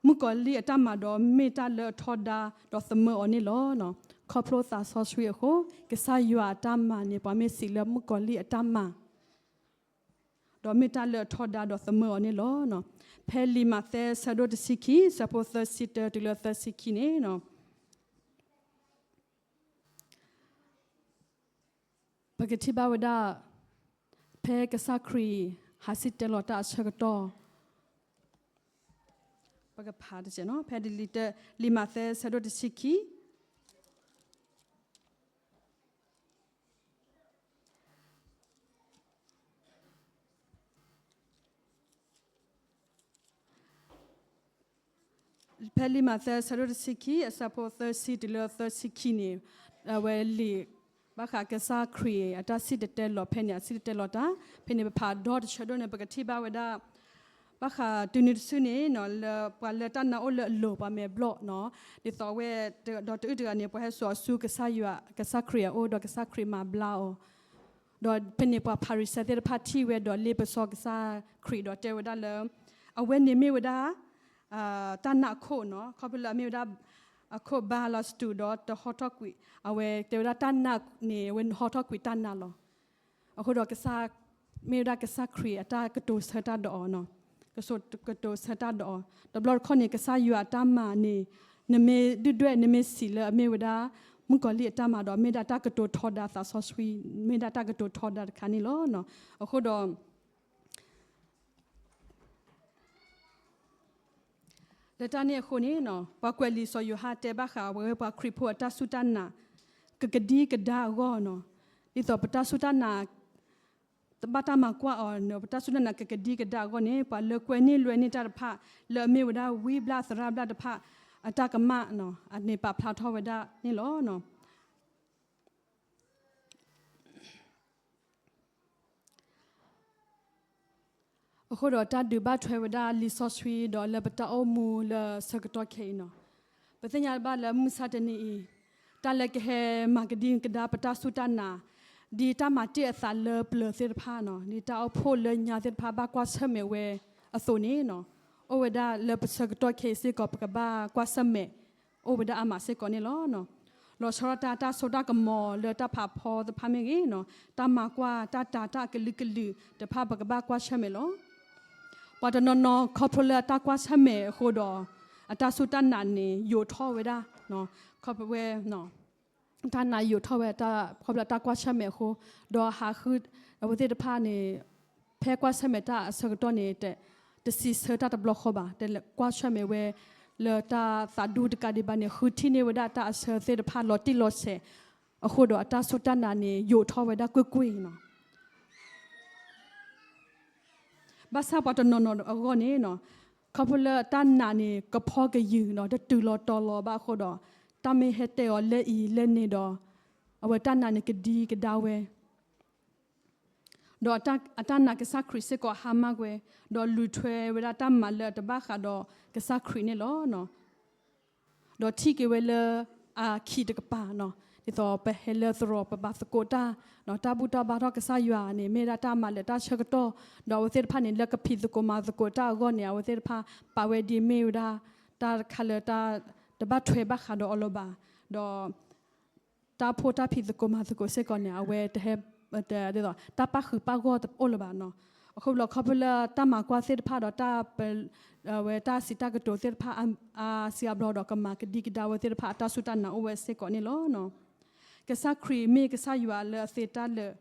မုၣ်ကီၤလံၢ်အတၢ်မၤဒီး မ့ၢ်တၢ်လၢအထီဒါဒီးသမၢအီၤန့ၣ်လီၤ. ခီဖျိသးစီဆှံအဃိ ကစၢ်ယွၤအတၢ်မၤန့ၣ် ပှၤမ့ၢ်စံးလၢမုၣ်ကီၤလံၢ်အတၢ်မၤ ဒီးမ့ၢ်တၢ်လၢအထီဒါဒီးသမၢအီၤန့ၣ်လီၤ. ဖဲလံာ်မးသဲဆၢဒိၣ်တဆံခံ ဆၢဖိသၢဆံတၢတုၤလၢသၢဆံခံန့ၣ် ပကထံၣ်ဘၣ်ဝဲဒၣ် ဖဲကစၢ်ခရံာ်ဟးစံၣ်တဲၤလီၤတၢ်အဆၢကတီၢ်, ပကဖးတက့ၢ်နီၤ, ဖဲ လံာ်မးသဲဆၢဒိၣ်တဆံခံ ဖဲလံာ်မးသဲဆၢဒိၣ်တဆံခံ အဆၢဖိသၢဆံတုၤလၢသၢဆံခံန့ၣ်, အဝဲလံာ်ဘၣ်ဃးကစၢ်ခရံာ် အတၢ်စံၣ်တဲၤတဲလီၤဖဲန့ၣ် အစံၣ်တဲၤတဲလီၤတၢ်, ဖဲန့ၣ်ပဖးဒီတဆၢဒိၣ်န့ၣ် ပကထံၣ်ဘၣ်ဝဲဒၣ် ဘၣ်ဃးတုၤနုၤတစုန့ၣ်နီၤ လၢပှၤလၢတၢ်နာ်အိၣ်လၢအလိၤပှၤမဲာ်ဘျီၣ်နီၤ, ဒ်သိးအဝဲ ဒီးတအုၣ်တဂၤန့ၣ် ပှၤဟဲစိာ်အီၤဆူကစၢ်ယွၤ ကစၢ်ခရံာ်အအိၣ် ဒီးကစၢ်ခရံာ်မၤဘျါအီၤ ဒီးဖဲန့ၣ်ပှၤဖၤရံၤၡဲသ့ၣ်တဖၣ်ထံၣ်ဝဲဒီးလ့ပစီကစၢ်ခရံာ်ဒီးတဲဝဲဒၣ်လၢ အဝဲန့ၣ်မ့ၢ်ဝဲဒၣ် တၢ်နာ်အခိၣ်နီၤ, ခီဖျိလၢအမ့ၢ်ဝဲဒၣ် အခိၣ်ဘါလီၤစတူးဒီးတဟီထီၣ်ကွံာ်, အဝဲတဲဝဲဒၣ်တၢ်နာ်န့ၣ် အဝဲဟီထီၣ်ကွံာ်တၢ်နာ်လီၤ. အဃိဒီးကစၢ် မ့ၢ်ဝဲဒၣ်ကစၢ်ခရံာ်အတၢ်ကတိၤဆၢတၢ်ဒီးအီၤနီၤ, ကတိၤဆၢတၢ်ဒီးအီၤ, တဘျီတခီၣ်န့ၣ် ကစၢ်ယွၤအတၢ်မၤန့ၣ် နမ့ၢ်ဒုၣ်ဒွဲၣ် နမ့ၢ်စံးလၢအမ့ၢ်ဝဲဒၣ် မုၣ်ကီၤလံၢ်အတၢ်မၤဒီး မ့ၢ်ဒၣ်တၢ်ကတိၤထီဒါသးစီဆှံ, မ့ၢ်ဒၣ်တၢ်ကတိၤထီဒါတခါန့ၣ်လီၤ. အဃိဒီး လၢတၢ်န့ၣ်အဃိန့ၣ် ပှၤကွဲးလံာ်စီၤယိၤဟၣ်တဲဘၣ်ဃးဝဲပှၤခရံာ်ဖိအတၢ်စူၢ်တၢ်နာ် ကကဒံကဒါအဂီၢ်နီၤ, ဒ်သိးပတၢ်စူၢ်တၢ်နာ် ဘၣ်တၢ်မၤကွၢ်အီၤ ပတၢ်စူၢ်တၢ်နာ်ကကဒံကဒါအဂီၢ်န့ၣ် ပှၤလၢကွဲန့ၢ်လွဲန့ၢ်တၢ်တဖၣ် လၢအမ့ၢ်ဝဲဒၣ်ဝံဘျၣ်သရၣ်ဘျၣ်တဖၣ် အတၢ်ကမၣ် အန့ၣ်ပာ်ဖျါထီၣ်ဝဲဒၣ်န့ၣ်လီၤ. အဃိဒီးတၢ်ဒုးဘၣ်ထွဲဝဲဒၣ်လံာ်စီဆှံဒီးလၢပတၢ်အိၣ်မူလၢဆၢကတီၢ်ခဲအံၤနီၤ, ပသ့ၣ်ညါဘၣ်လၢမုၢ်ဆါတနံၤအံၤ တၢ်လၢကဟဲမၤကဒံကဒါပတၢ်စူၢ်တၢ်နာ် ဒ်တၢ်မၤတ့ၢ်အသးလၢပျၢၤသ့ၣ်တဖၣ်နီၤ, ဒ်တၢ်အိၣ်ဖှိၣ်လၢညါသ့ၣ်တဖၣ်ဘၣ်ကွၢ်ဆၢၣ်မဲာ်ဝဲအသိးန့ၣ်နီၤ, အိၣ်ဝဲဒၣ်လၢပဆၢကတီၢ်ခဲအံၤစ့ၢ်ကီး ပကဘၣ်ကွၢ်ဆၢၣ်မဲာ် အိၣ်ဝဲဒၣ်အါမးစ့ၢ်ကီးန့ၣ်လီၤ. လီၤဆီဒၣ်တၢ် တၢ်စိတၢ်ကမီၤလၢတၢ်ဖးဖီတဖၣ်မ့ၢ်ဂ့ၤ, တၢ်မၤကွၢ်တၢ်တၤတၢ်အကလုာ်ကလုာ်တဖၣ် ပကဘၣ်ကွၢ်ဆၢၣ်မဲာ်လီၤ. ပှၤတနီၤနီၤခီဖျိလၢအတၢ်ကွၢ်ဆၢၣ်မဲာ်အဃိဒီး အတၢ်စူၢ်တၢ်နာ်န့ၣ် ယိာ်ထီၣ်ဝဲဒၣ်, ခီဖျိဝဲ တၢ်နာ်ယိာ်ထီၣ်ဝဲ ခီဖျိတၢ်ကွၢ်ဆၢၣ်မဲာ်အဃိ, ဒီးဟးဃု အဝဲသ့ၣ်တဖၣ်န့ၣ် ဖဲကွၢ်ဆၢၣ်မဲာ်တၢ်အဆၢကတီၢ်န့ၣ် တစံးဆၢတၢ်တဘျီဃီဘၣ်, တကွၢ်ဆၢၣ်မဲာ်ဝဲ လၢတၢ်သးဒူတကးဒံးဘၣ်န့ၣ် ဃုထံၣ်န့ၢ်ဝဲဒၣ်တၢ်အဆၢသ့ၣ်တဖၣ်လီၤတံၢ်လီၤဆဲးအဃိဒီး အတၢ်စူၢ်တၢ်နာ်န့ၣ် ယိာ်ထီၣ်ဝဲဒၣ်ကွ့ၢ်ကွ့ၢ်နီၤ. ဘၣ်ဆၣ်ပှၤတနီၤနီၤအဂီၢ်န့ၣ် ခီဖျိလၢတၢ်နာ်န့ၣ် ကဖီကယုာ်ဒီး တတုၤလီၤတီၤလီၤဘၣ်အဃိဒီး တၢ်မ့ၢ်ဟဲတဲအီၤလၢအံၤလၢန့ၣ်ဒီး အဝဲတၢ်နာ်န့ၣ်ကဒံကဒါဝဲ ဒီးအတၢ်နာ်ကစၢ်ခရံာ်စ့ၢ်ကီးဟါမၢ်ကွံာ်, ဒီးလူၤထွဲဝဲဒၣ်တၢ်မၤလၢအတဘၣ်ဃးဒီးကစၢ်ခရံာ်န့ၣ်လီၤ. ဒီးထံၣ်က့ၤဝဲလၢအခံးတကပၤနီၤ, ဒ်သိးပဟဲလၢသရိာ်ပဘၣ်သကိးတၢ်, တၢ်ဘူၣ်တၢ်ဘါထီၣ်ကစၢ်ယွၤန့ၣ် မ့ၢ်ဒၣ်တၢ်မၤလၢာ်တၢ်ဆၢကတီၢ်, ဒီးအဝဲသ့ၣ်တဖၣ်န့ၣ် လၢကဖံးသကိးမၤသကိးတၢ်အဂီၢ်န့ၣ် အဝဲသ့ၣ်တဖၣ်ပာ်ဝဲဒ်မ့ၢ်ဝဲဒၣ် တၢ်တခါလၢတၢ်တဘၣ်ထွဲဘၣ်ဃးဒီးအီၤလၢၤဘၣ်, ဒီး တၢ်အိၣ်ဖှိၣ်တၢ်ဖံးသကိးမၤသကိးစ့ၢ်ကီးန့ၣ် အဝဲတဟဲ ဒ်သိး တၢ်ပၣ်ဃုာ်ပၣ်ဂီၢ်တအိၣ်လၢၤဘၣ်နီၤ. အဃိဘျီခီဖျိလၢတၢ်မၤကွၢ်သ့ၣ်တဖၣ်ဒီး အဝဲတၢ်စံးတၢ်ကတိၤသ့ၣ်တဖၣ် အါစံးအါဘျီဒီး ကမၤကဒံကဒါဝဲသ့ၣ်တဖၣ်အတၢ်စူၢ်တၢ်နာ်အိၣ်ဝဲစ့ၢ်ကီးန့ၣ်လီၤ. ကစၢ်ခရံာ်မ့ၢ်ကစၢ်ယွၤလၢအသ့တၢ်လၢာ်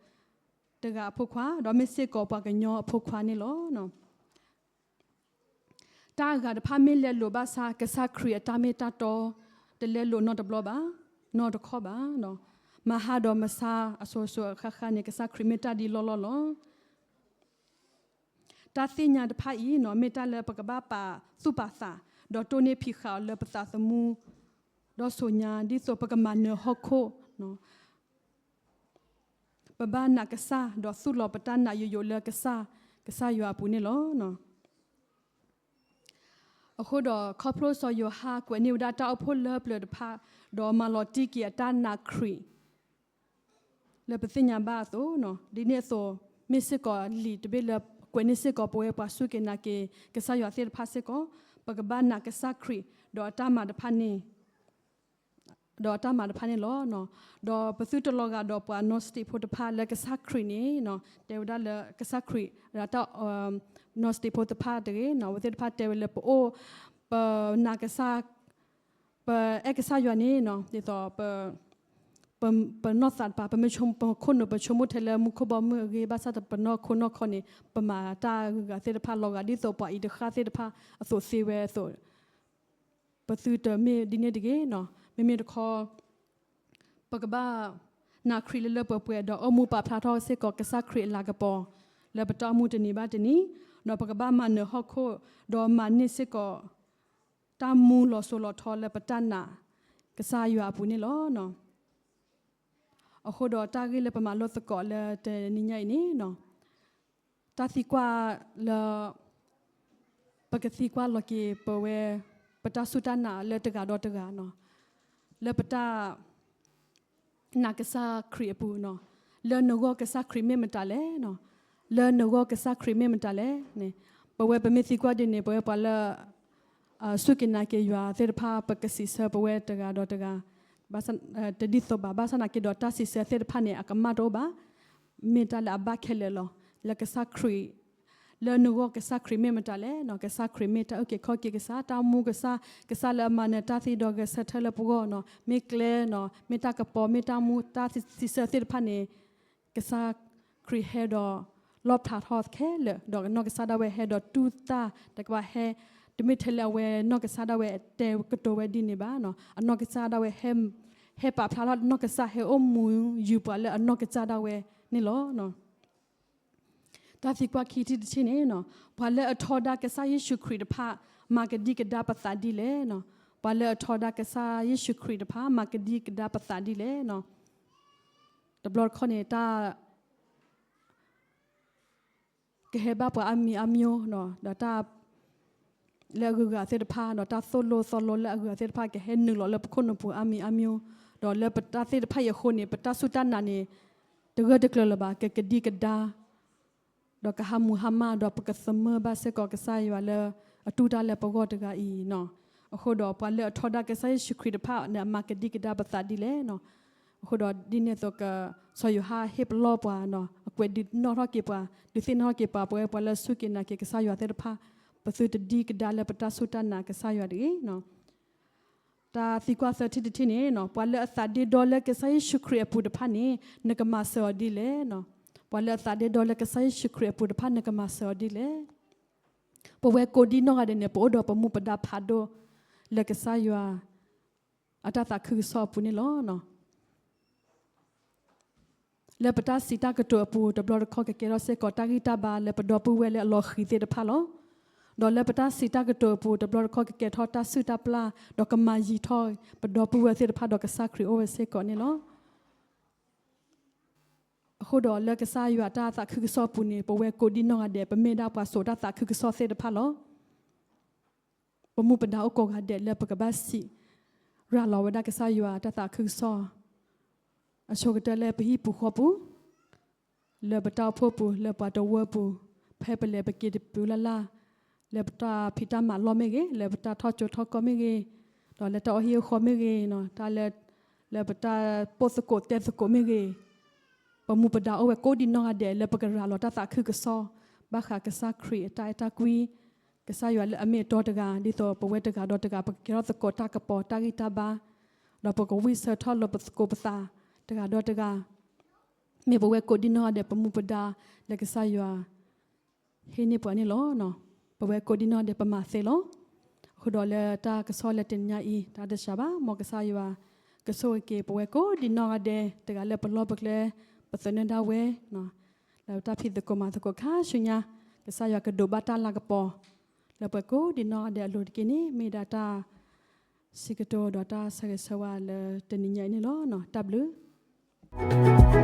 တဂၤအဖိခွါ, ဒီးမ့ၢ်စ့ၢ်ကီးပှၤကညီအဖိခွါန့ၣ်လီၤ. တၢ်အဂၤတဖၣ်မ့ၢ်လဲလိာ်ဘၣ်ဆၣ် ကစၢ်ခရံာ်အတၢ်မ့ၢ်တၢ်တီ တလဲလိာ်နီတဘျီဘၣ်, နီတခီဘၣ်. မၤဟါဒီးမဆါအစိၤစိၤအဃၣ်ဃၣ်န့ၣ် ကစၢ်ခရံာ်မ့ၢ်တၢ်ဒ်လီၢ်လီၢ်လီၤ. တၢ်သ့ၣ်ညါတဖၣ်အံၤနီၤ မ့ၢ်တၢ်လၢပကဘၣ်ပာ်သူၣ်ပာ်သး ဒီးတိၢ်နီၣ်ဖံးဃာ်အီၤလၢပသးသမူ ဒီးစိာ်ညါ ဒ်သိးပကမၤနၢၤဟီၣ်ခိၣ် ပဘၣ်နာ်ကစၢ် ဒီးသူၣ်လီၤပတၢ်နာ်ယိာ်ယိာ်လၢကစၢ်, ကစၢ်ယွၤအပူၤန့ၣ်လီၤ. အဃိဒီး ခီဖျိစီၤယိၤဟၣ်ကွဲးန့ၢ်ဝဲဒၣ်တၢ်အိၣ်ဖှိၣ်လၢပျၢၤတဖၣ် ဒီးမၤလီၤတံၢ်က့ၤအတၢ်နာ်ခရံာ် လၢပသ့ၣ်ညါဘၣ်အသိး, ဒ်န့ၣ်အသိး မ့ၢ်စ့ၢ်ကီးလံာ်တဘ့ၣ်လၢကွဲးန့ၢ်စ့ၢ်ကီးပဝဲပှၤစူၢ်က့ၤနာ်က့ၤကစၢ်ယွၤသ့ၣ်တဖၣ်စ့ၢ်ကီး, ပကဘၣ်နာ်ကစၢ်ခရံာ် ဒီးအတၢ်မၤတဖၣ်န့ၣ် ဒီးအတၢ်မၤတဖၣ်န့ၣ်လီၤ. ဒီးပသုတလီၤဂာ်ဒီးပှၤ Gnostic ဖိတဖၣ်လၢကစၢ်ခရံာ်န့ၣ် တဲဝဲဒၣ်လၢကစၢ်ခရံာ် Gnostic ဖိတဖၣ်တဂ့ၤ, အဝဲသ့ၣ်တဖၣ်တဲဝဲလၢပအိၣ် ပနာ်ကစၢ် ပအဲၣ်ကစၢ်ယွၤန့ၣ် ဒ်သိး ပနီၢ်သးတပၤ ပမ့ၢ် ပခိၣ်နူာ် ပဆိကမိၣ်ထဲလၢမူခိၣ်ဘီမုၢ်အဂ့ၢ် ဘၣ်ဆၣ်ဒီးပနီၢ်ခိနီၢ်ခီန့ၣ် ပမၤတၢ်ဂုၤဂၤသ့ၣ်တဖၣ် လီၤဂာ်ဒ်သိးပှၤအံၤတဃၣ်သ့ၣ်တဖၣ်အသိးသ့ဝဲအသိး ပသုတမ့ၢ်ဒ်န့ၣ်တဂ့ၤ. မ့မ့ၢ်တခီ ပကဘၣ်နာ်ခရံာ်လၢလၢပှဲၤပှဲၤ ဒီးအိၣ်မူပာ်ဖျါထီၣ်စ့ၢ်ကီးကစၢ်ခရံာ်အလၤကပီၤ လၢပတၢ်အိၣ်မူတနံၤဘၣ်တနံၤ, ဒီးပကဘၣ်မၤနၢၤဟီၣ်ခိၣ် ဒီးမၤန့ၢ်စ့ၢ်ကီး တၢ်မူလီၤစိၤလီၤထီလၢပတၢ်နာ်ကစၢ်ယွၤအပူၤန့ၣ်လီၤ. အဃိဒီးတၢ်ဂ့ၢ်လၢပမၤလိသကိးလၢတနံၤညါအံၤန့ၣ် တၢ်သံကွၢ်လၢ ပကသံကွၢ်လီၤက့ၤပဝဲ ပတၢ်စူၢ်တၢ်နာ်လၢတဂၤဒီးတဂၤ လၢပတၢ် နာ်ကစၢ်ခရံာ်အပူၤ, လၢနဂီၢ်ကစၢ်ခရံာ်မ့ၢ်မတၤလဲၣ်, လၢနဂီၢ်ကစၢ်ခရံာ်မ့ၢ်မတၤလဲၣ်န့ၣ်, ပဝဲပမ့ၢ်သံကွၢ်ဒ်န့ၣ် ပဝဲပှၤလၢ စူၢ်က့ၤနာ်က့ၤယွၤသ့ၣ်တဖၣ် ပကစံးဆၢပဝဲတဂၤဒီးတဂၤ တဒ်သိးဘၣ်. ဘၣ်ဆၣ်နာ်က့ဒီးတၢ်စံးဆၢသ့ၣ်တဖၣ်န့ၣ် အကမၣ်တအိၣ်ဘၣ်. မ့ၢ်တၢ်လၢအဘၣ်ခဲလၢာ်လီၤ. လၢကစၢ်ခရံာ် လၢနဂီၢ်ကစၢ်ခရံာ်မ့ၢ်မတၤလဲၣ်, ကစၢ်ခရံာ်မ့ၢ်တၢ်အုၣ်က့ၤခီၣ်က့ၤကစၢ်, တၢ်အိၣ်မူကစၢ်, ကစၢ်လၢအမၤနၢၤတၢ်သံဒီးဂဲၤဆၢထၢၣ်လၢပဂီၢ်, မ့ၢ်ကျဲ, မ့ၢ်တၢ်ကပီၤ, မ့ၢ်တၢ်အိၣ်မူ, တၢ်စံးဆၢသ့ၣ်တဖၣ်န့ၣ် ကစၢ်ခရံာ်ဟဲဒီးလီၣ်ဖျါထီၣ်ခဲလၢာ်, ဒီးနီၢ်ကစၢ်ဒၣ်ဝဲဟဲဒီးတူၢ်တၢ် တကပၤဟဲ, တမ့ၢ်ထဲလၢအဝဲနီၢ်ကစၢ်ဒၣ်ဝဲတဲကတိၤဝဲဒ်န့ၣ်ဘၣ်. အနီၢ်ကစၢ်ဒၣ်ဝဲ ဟဲပာ်ဖျါထီၣ်နီၢ်ကစၢ် ဟဲအိၣ်မူယုာ်ပှၤလၢအနီၢ်ကစၢ်ဒၣ်ဝဲန့ၣ်လီၤ. တၢ်သံကွၢ်ခံထံၣ်တထံၣ်န့ၣ်, ပှၤလၢအထီဒါကစၢ်ယ့ၣ်ၡူးခရံာ်တဖၣ် မၤကဒံကဒါပသးဒ်လဲၣ်. ပှၤလၢအထီဒါကစၢ်ယ့ၣ်ၡူးခရံာ်တဖၣ် မၤကဒံကဒါပသးဒ်လဲၣ်. တဘျီတခီၣ်န့ၣ် တၢ် ကဟဲဘၣ်ပှၤအါမံၤအါမံၤ, ဒီးတၢ် လၢအဂုၤအဂၤသ့ၣ်တဖၣ်, ဒီးတၢ်သိၣ်လိသီလိလၢအဂုၤအဂၤသ့ၣ်တဖၣ် ကဟဲနုာ်လီၤလၢပခိၣ်နူာ်ပူၤအါမံၤအါမံၤ, ဒီးလၢပတၢ်သ့ၣ်တဖၣ်အံၤအဃိန့ၣ် ပတၢ်စူၢ်တၢ်နာ်န့ၣ် တဂၢၢ်တကျၢၤလၢၤဘၣ်, ကကဒံကဒါ ဒီးကဟးမူဟါမၢ်, ဒီးပကသမၢဘၣ်စ့ၢ်ကီးကစၢ်ယွၤလၢအတူၢ်တၢ်လၢပဂီၢ်တဂၤအံၤ. အဃိဒီးပှၤလၢအထီဒါကစၢ်ယ့ၣ်ၡူးခရံာ်တဖၣ်န့ၣ် အမၤကဒံကဒါပသးဒ်လဲၣ်. အဃိဒီးဒ်န့ၣ်အသိး ကစီၤယိၤဟၣ်ဟ့ၣ်ပလီၢ်ပှၤ, အကွဲးဒုးနီၣ်ထီၣ်က့ၤပှၤ, ဒုးသ့ၣ်နီၣ်ထီၣ်က့ၤပှၤ, ပဝဲပှၤလၢစူၢ်က့ၤနာ်က့ၤကစၢ်ယွၤသ့ၣ်တဖၣ် ပသုတဒံကဒါလၢပတၢ်စူၢ်တၢ်နာ်ကစၢ်ယွၤတဂ့ၤ. တၢ်သံကွၢ်သၢထံၣ်တထံၣ်န့ၣ်, ပှၤလၢအသးဒ့ဒီလၢကစၢ်ယ့ၣ်ၡူးခရံာ်အပူၤတဖၣ်န့ၣ် နကမၤစၢၤအီၤဒ်လဲၣ်. ပှၤလၢအသးဒ့ဒီလၢကစၢ်ယ့ၣ်ၡူးခရံာ်အပူၤတဖၣ် နကမၤစၢၤအီၤဒ်လဲၣ်. ပဝဲကိးဒံနီၢ်ဂၤဒဲးန့ၣ် ပအိၣ်ဒီးပမူပဒါဖးဒိၣ် လၢကစၢ်ယွၤ အတၢ်သးခုကစီၣ်အပူၤန့ၣ်လီၤ. လၢပတၢ်စံးတၢ်ကတိၤအပူၤ တဘျီတခီၣ်ကကဲထီၣ်စ့ၢ်ကီးတၢ်ဂံၢ်တၢ်ဘါလၢပဒီပုၢ်ဝဲၢ်လၢအလီၤဃံၤသ့ၣ်တဖၣ်လီၤ. ဒီးလၢပတၢ်စံးတၢ်ကတိၤအပူၤ တဘျီတခီၣ်ကကဲထီၣ်တၢ်စုၣ်တၢ်ပျၢ် ဒီးကမၤယံၤထီၣ်ပဒီပုၢ်ဝဲၢ်သ့ၣ်တဖၣ်ဒီးကစၢ်ခရံာ်အိၣ်ဝဲစ့ၢ်ကီးန့ၣ်လီၤ. အဃိဒီးလၢကစၢ်ယွၤအတၢ်သးခုကစီၣ်အပူၤန့ၣ် ပဝဲကိးဒံနီၢ်ဂၤဒဲး ပမ့ၢ်ဒၣ်ပှၤစိာ်တၢ်သးခုကစီၣ်သ့ၣ်တဖၣ်လီၤ. ပမူပဒါအိၣ်ကိးဂၤဒဲးလၢပကဘၣ်စံး ရၤလီၤဝဲဒၣ်ကစၢ်ယွၤတၢ်သးခုကစီၣ် အဆိကတၢၢ်လၢပဟံၣ်ပူၤဃီပူၤ, လၢပတၢ်အိၣ်ဖှိၣ်ပူၤ, လၢပှၤတဝၢပူၤ, ဖဲပလဲၤပက့ၤတပူၤလၢ်လၢ်, လၢပတၢ်ဖံးတၢ်မၤလီၢ်မ့ၢ်ဂ့ၤ, လၢပတၢ်ထီၣ်ကၠိထီၣ်ကီၢ်မ့ၢ်ဂ့ၤ, ဒီးလၢတၢ်အီၣ်ဟံၣ်အဃီမ့ၢ်ဂ့ၤ, တၢ်လၢ လၢပတၢ်ပိာ်သကိးတဲသကိးမ့ၢ်ဂ့ၤ, ပမူပဒါအိၣ်ဝဲကိးဒံနီၢ်ဂၤဒဲးလၢပကရၤလီၤတၢ်သးခုကစီၣ် ဘၣ်ဃးကစၢ်ခရံာ်အတၢ်အဲၣ်တၢ်ကွံ, ကစၢ်ယွၤလၢအမ့ၢ်အတီတဂၤ, ဒ်သိးပဝဲတဂၤဒီးတဂၤ ပကကဲထီၣ်သကိးတၢ်ကပီၤတၢ်ဂံၢ်တၢ်ဘါ, ဒီးပကဝံၢ်ဆၢထီၣ်လၢပသကိးပသးတဂၤဒီးတဂၤ, မ့ၢ်ပဝဲကိးဒံနီၢ်ဂၤဒဲးပမူပဒါလၢကစၢ်ယွၤ ဟ့ၣ်န့ၢ်ပှၤန့ၣ်လီၤ. ပဝဲကိးဒံနီၢ်ဂၤဒဲးပမၤသ့လီၤ. အဃိဒီးလၢတၢ်ကစီၣ်လၢတနံၤညါအံၤ တၢ်တစှၤဘၣ် မ်ကစၢ်ယွၤ ကဆိၣ်ဂ့ၤက့ၤပဝဲကိးဒံနီၢ်ဂၤဒဲး တဂၤလၢပလီၢ်ပကျဲ ပသနၢၣ်ဒၣ်ဝဲ လၢတၢ်ဖံးသကိးမၤသကိးခါဆူညါ, ကစၢ်ယွၤကဒိးဘၣ်တၢ်လၤကပီၤ လၢပှၤကိးဒံနီၢ်ဂၤဒဲးအလိၤတက့ၢ်န့ၣ် မ့ၢ်ဒၣ်တၢ်စံးကတိၤဒီးတၢ်ဆၢဂ့ၤဆၢဝါလၢတနံၤညါအံၤန့ၣ်လီၤ. တၢ်ဘျုး